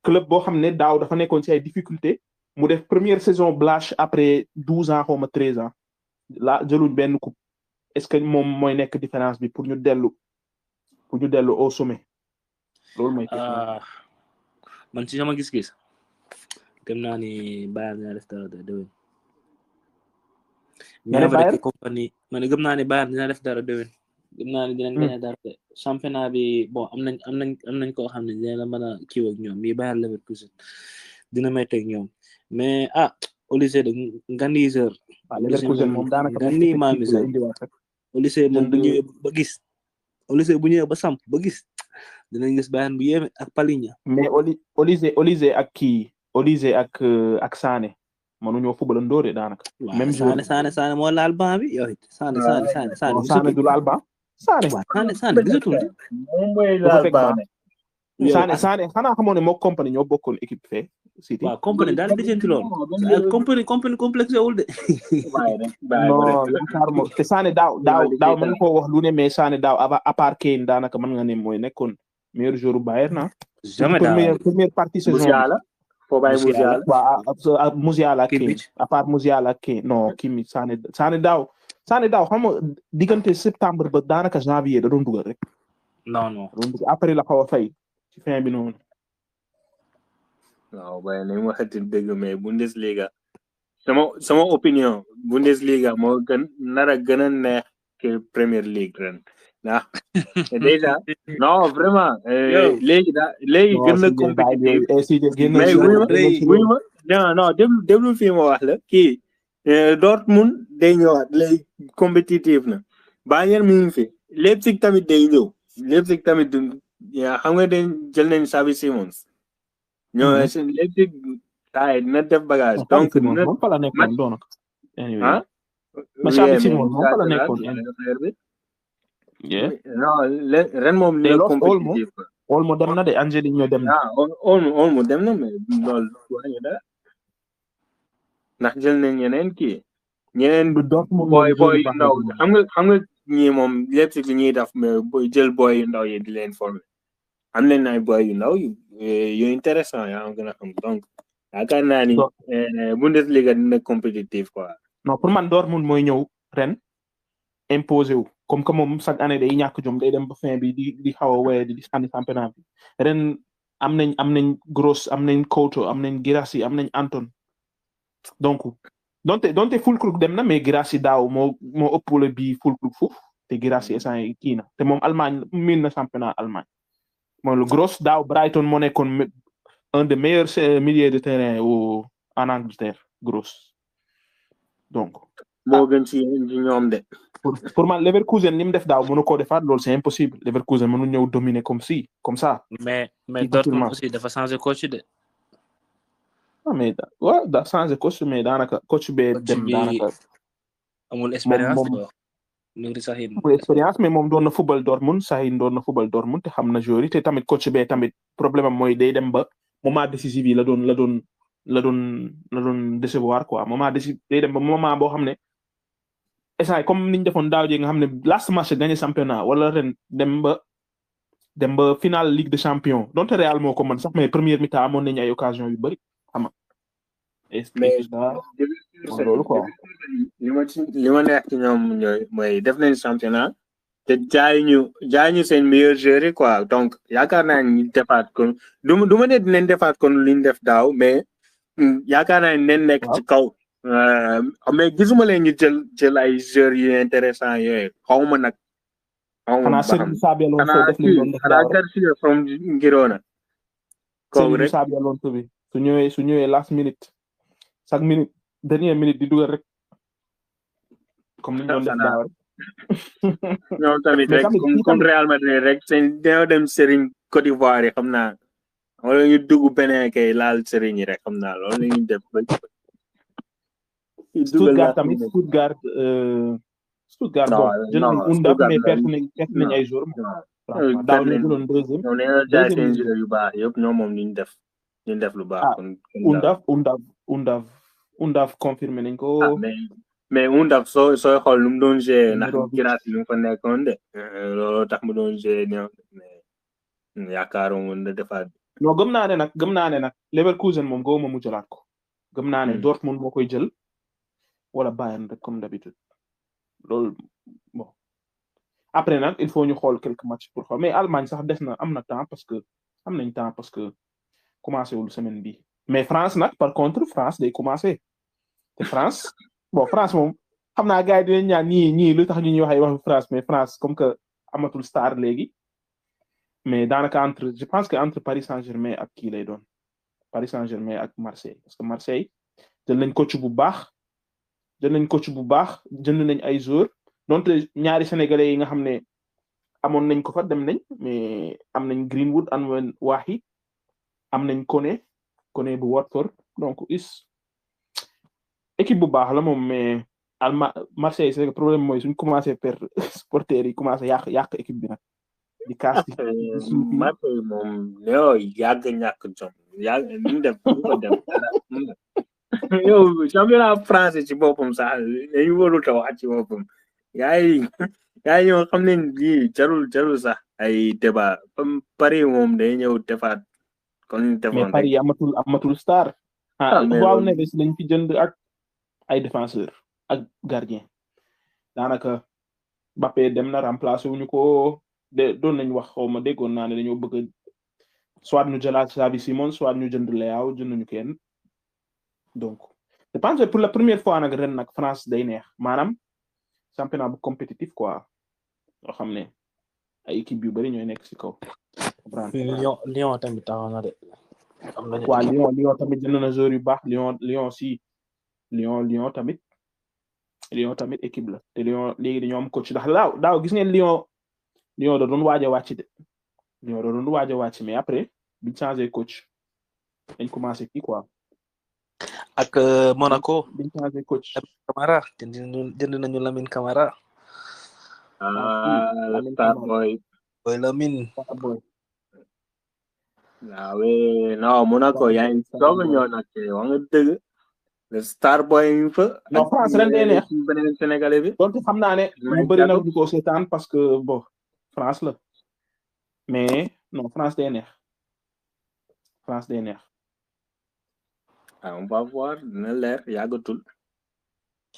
club boo xam ne daaw dafa nekkoon ci ay difficultés mu def première saison blanche après 12 ans xawma 13 ans la jëluñ benn coupe est-ce que moom mooy nekk différence bi pour ñu dellu au sommet loolu mooy man ci sama gis-gis gëm naa ni Bayern dina def dara déwén man gëm naa ni Bayern dina def dara déwén gëm naa ni dinañ gagné dara championnat bi bon am nañ koo xam ne dina la mën a kiiw ak ñoom mi Bayern Leverkusen dina may teg ñoom mais Olise de Nganiseur Leverkusen moom daanaka Ngani Mamiseur Olise moom bu ñëwee ba gis Olise bu ñëwee ba samp ba gis dinañ gis Bayern bu yéeme ak Palhinha mais Olise ak Sané mënuñoo football ndoore daanaka même Sané moo laal banc bi yow it Sané du laal banc Sané gisatul moom mooy laal banc Sané xanaa xamoo ne moo compagnie ñoo bokkoon équipe fee City waaw compagnie daal di jënti loolu compagnie complexe wul de non yaakaar mo te Sané daaw mën nga koo wax lu ne mais Sané daaw à part Kane daanaka mën nga ne mooy nekkoon meilleur joueur Bayern na jamais daaw première partie saison Musiala foo bàyyi Musiala waaw Musiala ak Kane à part Musiala ak Kane non Kimmich Sané daaw xam nga diggante septembre ba daanaka janvier da doon dugal rek non après la xaw a fay ci fin bi noonu waaw waaye nañ waxati dëgg mais Bundesliga sama opinion Bundesliga moo gën a neex que Premier League ren ndax déjà non vraiment léegi gën na compétitif mais wuy ma non déglu fii ma wax la kii Dortmund day ñëwaat léegi compétitif na Bayern mi ngi fi Leipzig tamit day ñëw Leipzig tamit xam nga dañ jël nañ Xavi Simons ñoo Leipzig taay dina def bagage donc moom fa la nekkoon doonaka ma Xavi Simons moom fa la nekkoon non ren moom ne compétitif Olmo dem na de Angelino dem na Olmo dem na mais loolu wañu dara ndax jël nañ ñeneen boy yu ndaw xam nga ñii moom Leipzig li ñuy def mais jël boy yu ndaw yi di leen former am nañ ay boy yu ndaw yu intéressant yaa ngi gën a xam donc yaakaar naa ni Bundesliga dina compétitif quoi. non pour man Dortmund mooy ñëw ren imposé wu comme que moom chaque année day ñàkk jom day dem ba fin bi di xaw a wéy di sànni championnat bi ren am nañ Gross am nañ Couto am nañ Guirassy am nañ Anton donc donte Füllkrug dem na mais Guirassy daaw moo ëppale bi Füllkrug foofu te Guirassy instant yi kii na te moom Allemagne miin na championnat Allemagne mooy lu Gross daaw Brighton moo nekkoon un des meilleurs milieux de terrain en Angleterre Gross donc. moo gën ci ñoom de. pour man Leverkusen ni mu def daaw mënu koo defaat loolu c'est impossible Leverkusen mënu ñëw dominer comme ça. mais Dortmund aussi dafa changer coach de. mais da changer coach mais daanaka coach bee dem daanaka. amul expérience amul expérience mais moom doon na football Dortmund Sahin doon na football Dortmund te xam na joueur yi te tamit coach bee tamit problème am mooy day dem ba moment décisif yi la doon décevoir quoi moment décisif day dem ba moment boo xam ne essay comme niñ defoon daaw ji nga xam ne last match gagné championnat wala ren dem ba final Ligue des Champions donte Real moo ko mën sax mais première mi-temps amoon nañu ay occasion yu bëri xam nga. mais loolu quoi. li ma neex ci ñoom mooy def nañ championnat te jaay ñu seen meilleur joueur yi quoi donc yaakaar naa ñu defaat kon du ma ne dinañ defaat kon li ñu def daaw mais yaakaar naa ne nekk ci kaw mais gisuma leen ñu jël ay joueurs yu intéressant yooyu xaw ma nag. xanaa Serigne Sabi Alonso def li doon def daaw rek Garcia from Girona. Serigne Sabi Alonso bi su ñëwee last minute chaque minute dernière minute di dugal rek comme ni ñu doon def daaw rek. ñoom tamit rek comme Real Madrid rek dañoo dem Serigne Côte d'Ivoire yi xam naa wala ñu dugg beneen kay laal Serigne yi rek xam naa loolu la ñuy def ba. Stuttgart tamit Stuttgart bon jël nañ Undaf mais perte nañ ay jours daaw ñu jëloon deuxième. ñoom nee na jaay seen joueurs yu baax yëpp ñoom moom ñu def lu baax. Undaf confirmé nañ ko. mais Undaf sooy xool lu mu doon joué ndax Girassi lu mu fa nekkoon de looloo tax mu doon joué ñoom mais yaakaaroon woon na defaat. non gëm naa ne nag Leverkusen moom gëwuma mu jëlaat ko gëm naa ne Dortmund moo koy jël wala Bayern rek comme d'habitude loolu bon après nag il faut ñu xool quelques matchs pour xool mais Allemagne sax des na am na temps parce que commencé wul semaine bi mais France nag par contre France day commencé te France France moom xam naa gars yi dinañ ñaan ñii lu tax ñu ñuy wax ay waxu France mais France comme que amatul star léegi mais daanaka je pense que entre Paris Saint-Germain ak kii lay doon Paris Saint-Germain ak Marseille parce que Marseille jël nañ coach bu baax jënd nañ ay joueurs donte ñaari sénégalais yi nga xam ne amoon nañ ko fa dem nañ mais am nañ Greenwood am nañ Wahi am nañ Koné bu Watford donc équipe bu baax la moom mais Marseille c'est problème mooy suñ commencé perdre supporters yi commencé yàq équipe bi nag di kaas Marseille moom yow yàgg ñàkk jom yàgg ñu def ko dem yow championnat français ci boppam sax dañu warul ta wax ci boppam yaay ñoo xam ne lii jarul sax ay débat comme Paris moom day ñëw defaat kon mais Paris amatul star waaw ne si lañ fi jënd ak ay défenseur ak gardien daanaka Mbappé dem na remplacer wuñu ko doon nañ wax xaw ma déggoon naa ne dañoo bëgg soit ñu jëlaat Xavi Simons soit ñu jënd Leao jënduñu kenn donc je pense que pour la première fois nag ren nag France day neex maanaam championnat bu compétitif quoi yoo xam ne ay équipe yu bari ñooy nekk ci kaw. Lyon tamit taxaw na de. waa Lyon tamit jënd na joueur yu baax Lyon tamit équipe la te Lyon léegi dañoo am coach ndax daaw gis ngeen Lyon da doon waaj a wàcc mais après biñ changé coach dañ commencé kii quoi. ak Monaco biñ changé coach. Camara jënd nañu Lamine Camara. Star boy Lamine. non Monaco yaa ngi soog a ñëw nag wax nga dëgg. le Star boy yi fa. non France ren day neex beneen Sénégalais bi. donc xam naa ne ñu bëri na du ko seetaan parce que bon France la mais non France day neex. on va voir dina leer yàggatul.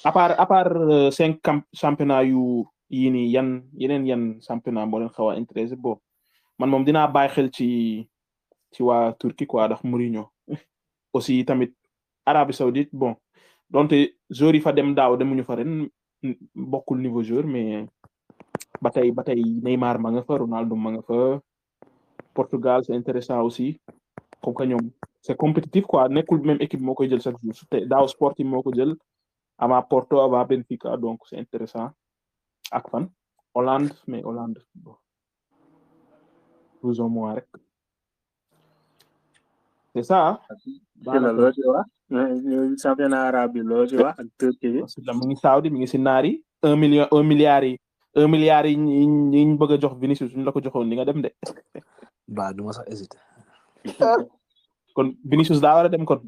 à part 5 championnat yu yii nii yeneen championnat moo leen xaw a intéressé bon man moom dinaa bàyyi xel ci waa Turquie quoi ndax Mourinho aussi tamit Arabie Saoudite bon donte joueurs yi fa dem daaw demuñu fa ren bokkul niveau joueur mais ba tey Neymar ma nga fa Ronaldo ma nga fa Portugal c'est intéressant aussi comme que ñoom c'est compétitif quoi nekkul même équipe moo koy jël chaque jour te daaw Sporting moo ko jël ama Porto ama Benfica donc c'est intéressant ak fan Hollande bon plus ou moins rek c'est ça. loo ci wax championnat arabe bi loo ci wax ak Turquie bi. mu ngi Saudi mi ngi si naar yi 1 milliard yi ñu bëgg a jox Vinicius suñu la ko joxoon ni nga dem de. ba du ma sax hésité. kon Vinicius daa war a dem kon.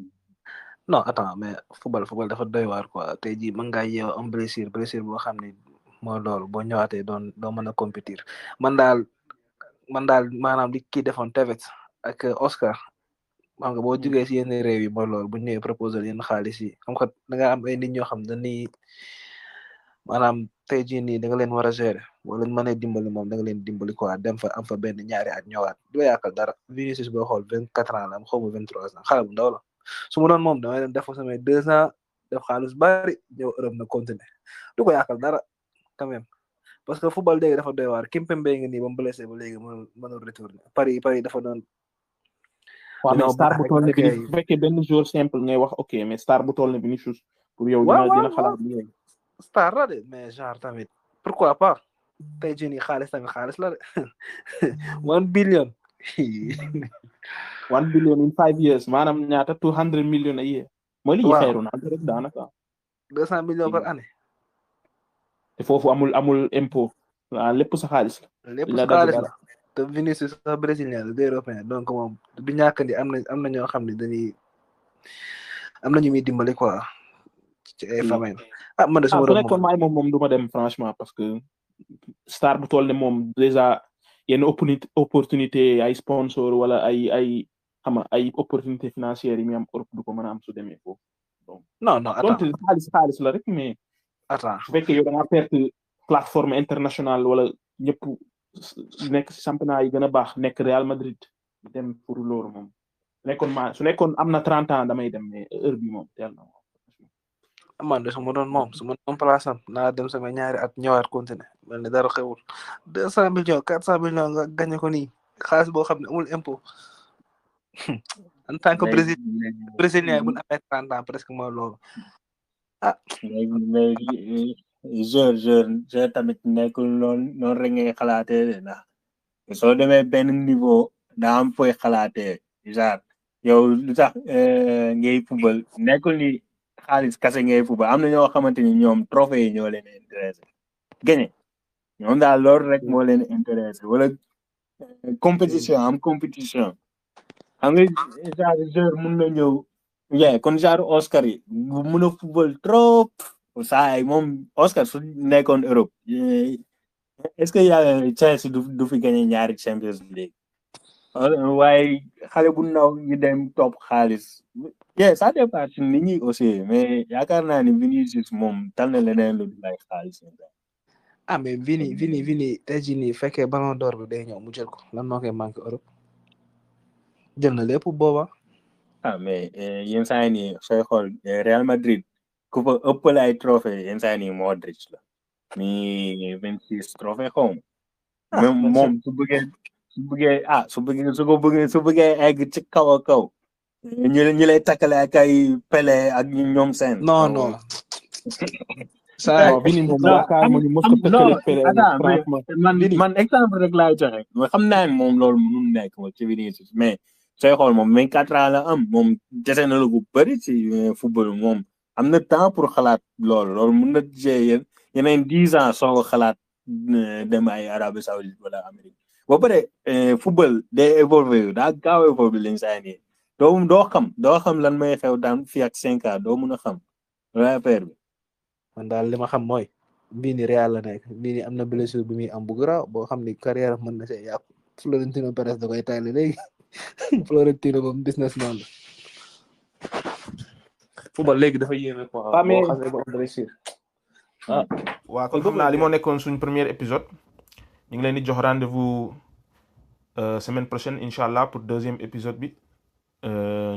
non attends mais football dafa doy waar quoi tey jii mën ngaa yeew am blessure boo xam ne mooy loolu boo ñëwaatee doo mën a compétir man daal maanaam li kii defoon Tevez ak Oscar xam nga boo jugee si yenn réew yi mooy loolu bu ñu ñëwee proposé yenn xaalis yi xam nga da nga am ay nit ñoo xam dañuy maanaam tey jii nii da nga leen war a gérer wala mën a dimbali moom da nga leen dimbali quoi dem fa am fa benn ñaari at ñëwaat du yàqal dara Vinicius boo xool 24 ans la am xaw ma 23 ans xale bu ndaw la su ma doon moom damay dem def fa samay 2 ans def xaalis bari ñëw Europe na continuer du ko yàqal dara quand même parce que football léegi dafa doy waar Kimpembe ngi nii ba mu blessé ba léegi mënul retourner Paris dafa doon. waaw mais star bu toll ne bi bu fekkee benn joueur simple ngay wax ok mais star bu toll ne Vinicius pour yow dina xalaat bi star la de mais genre tamit pourquoi pas tey jii nii xaalis la de 1 billion 1 billion in 5 years maanaam ñaata 200 million a year mooy li ñuy fay Ronaldo rek daanaka 200 millions par année te foofu amul impôt lépp sa xaalis la te Vinicius sax brésilien la européen donc moom du ñàkk ni am na ñoo xam ne dañuy am na ñu muy dimbali quoi ci ay famille man de sama nekkoon maay moom du ma dem franchement parce que star bu toll ne moom déjà yenn opportunité ay sponsor wala ay xama ay opportunité financière yi mi am Europe du ko mën a am su demee foofu donc non attends xaalis la rek mais attends su fekkee yow da nga perte plateforme internationale wala ñëpp nekk si championnat yi gën a baax nekk Real Madrid dem pour loolu moom su nekkoon am na 30 ans damay dem mais heure bi moom teel na man de su ma doon place am naa dem sama ñaari at ñëwaat continuer mel ni dara xewul 200 millions 400 millions nga gagné ko nii xaalis boo xam ne amul impôt en tant que brésilien bu amee 30 ans presque mooy loolu mais joueur tamit nekkul noonu rek ngay xalaatee de ndax soo demee benn niveau daa am fooy xalaatee genre yow lu tax ngay football nekkul ni xaalis kase ngay football am na ñoo xamante ni ñoom trophée yi ñoo leen intéressé gagné ñoom daal loolu rek moo leen intéressé wala compétition xam nga genre joueur mun na ñëw kon genre Oscar yi mun a football trop saa yi moom Oscar su nekkoon Europe est-ce que Chelsea du fi gagné ñaari Champions League waaye xale bu ndaw ñu dem topp xaalis ça dépend ci nit ñi aussi mais yaakaar naa ni Vinicius moom tal na leneen lu lay xaalis mais Vini tey jii nii fekkee Ballon d'Or bi day ñëw mu jël ko lan moo koy manqué Europe jël na lépp booba mais yenn saa yi nii sooy xool Real Madrid ku fa ëppal ay trophée yenn saa yi nii Modric la mi 26 trophée xaw ma même moom su bëggee egg ci kaw a kaw ñu lay takkale ak ay Pelé ak ñoom seen non saa Vini moom yaakaar ma ñu mos ko takkale Pelé man exemple rek laay joxe mais xam naa ne moom loolu mënul nekk moom ci Vinicius mais sooy xool moom 24 ans la am moom dese na lu bëri ci football moom am na temps pour xalaat loolu mun na jee yeneen 10 ans soo ko xalaat dem ay Arabie Saoudite wala Amérique ba pare football day évolué daa gaaw évolué lañ saa nii doo xam lan may xew daan fii ak 5 ans doo mun a xam loolu affaire bi. man daal li ma xam mooy bii ni Real la nekk bii ni am na blessure bu muy am bu garaaw boo xam ni carrière mën na see yàqu Florentino Perez da koy tayle léegi Florentino moom businessman la. football léegi dafa yéeme quoi. boo xam ne ba am blessure. waaw kon xam naa li moo nekkoon suñ premier épisode ñu ngi leen di jox rendez-vous semaine prochaine incha allah pour deuxième épisode bi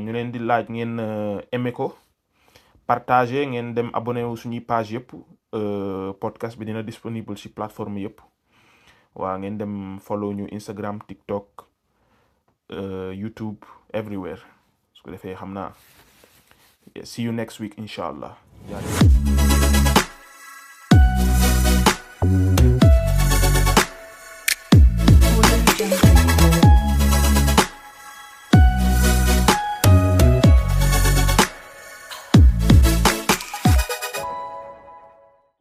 ñu leen di laaj ngeen aimé ko partager ngeen dem abonné wu suñuy page yëpp podcast bi dina disponible ci plateforme yëpp waaw ngeen dem follow ñu Instagram TikTok YouTube everywhere su ko defee xam naa see you next week incha allah.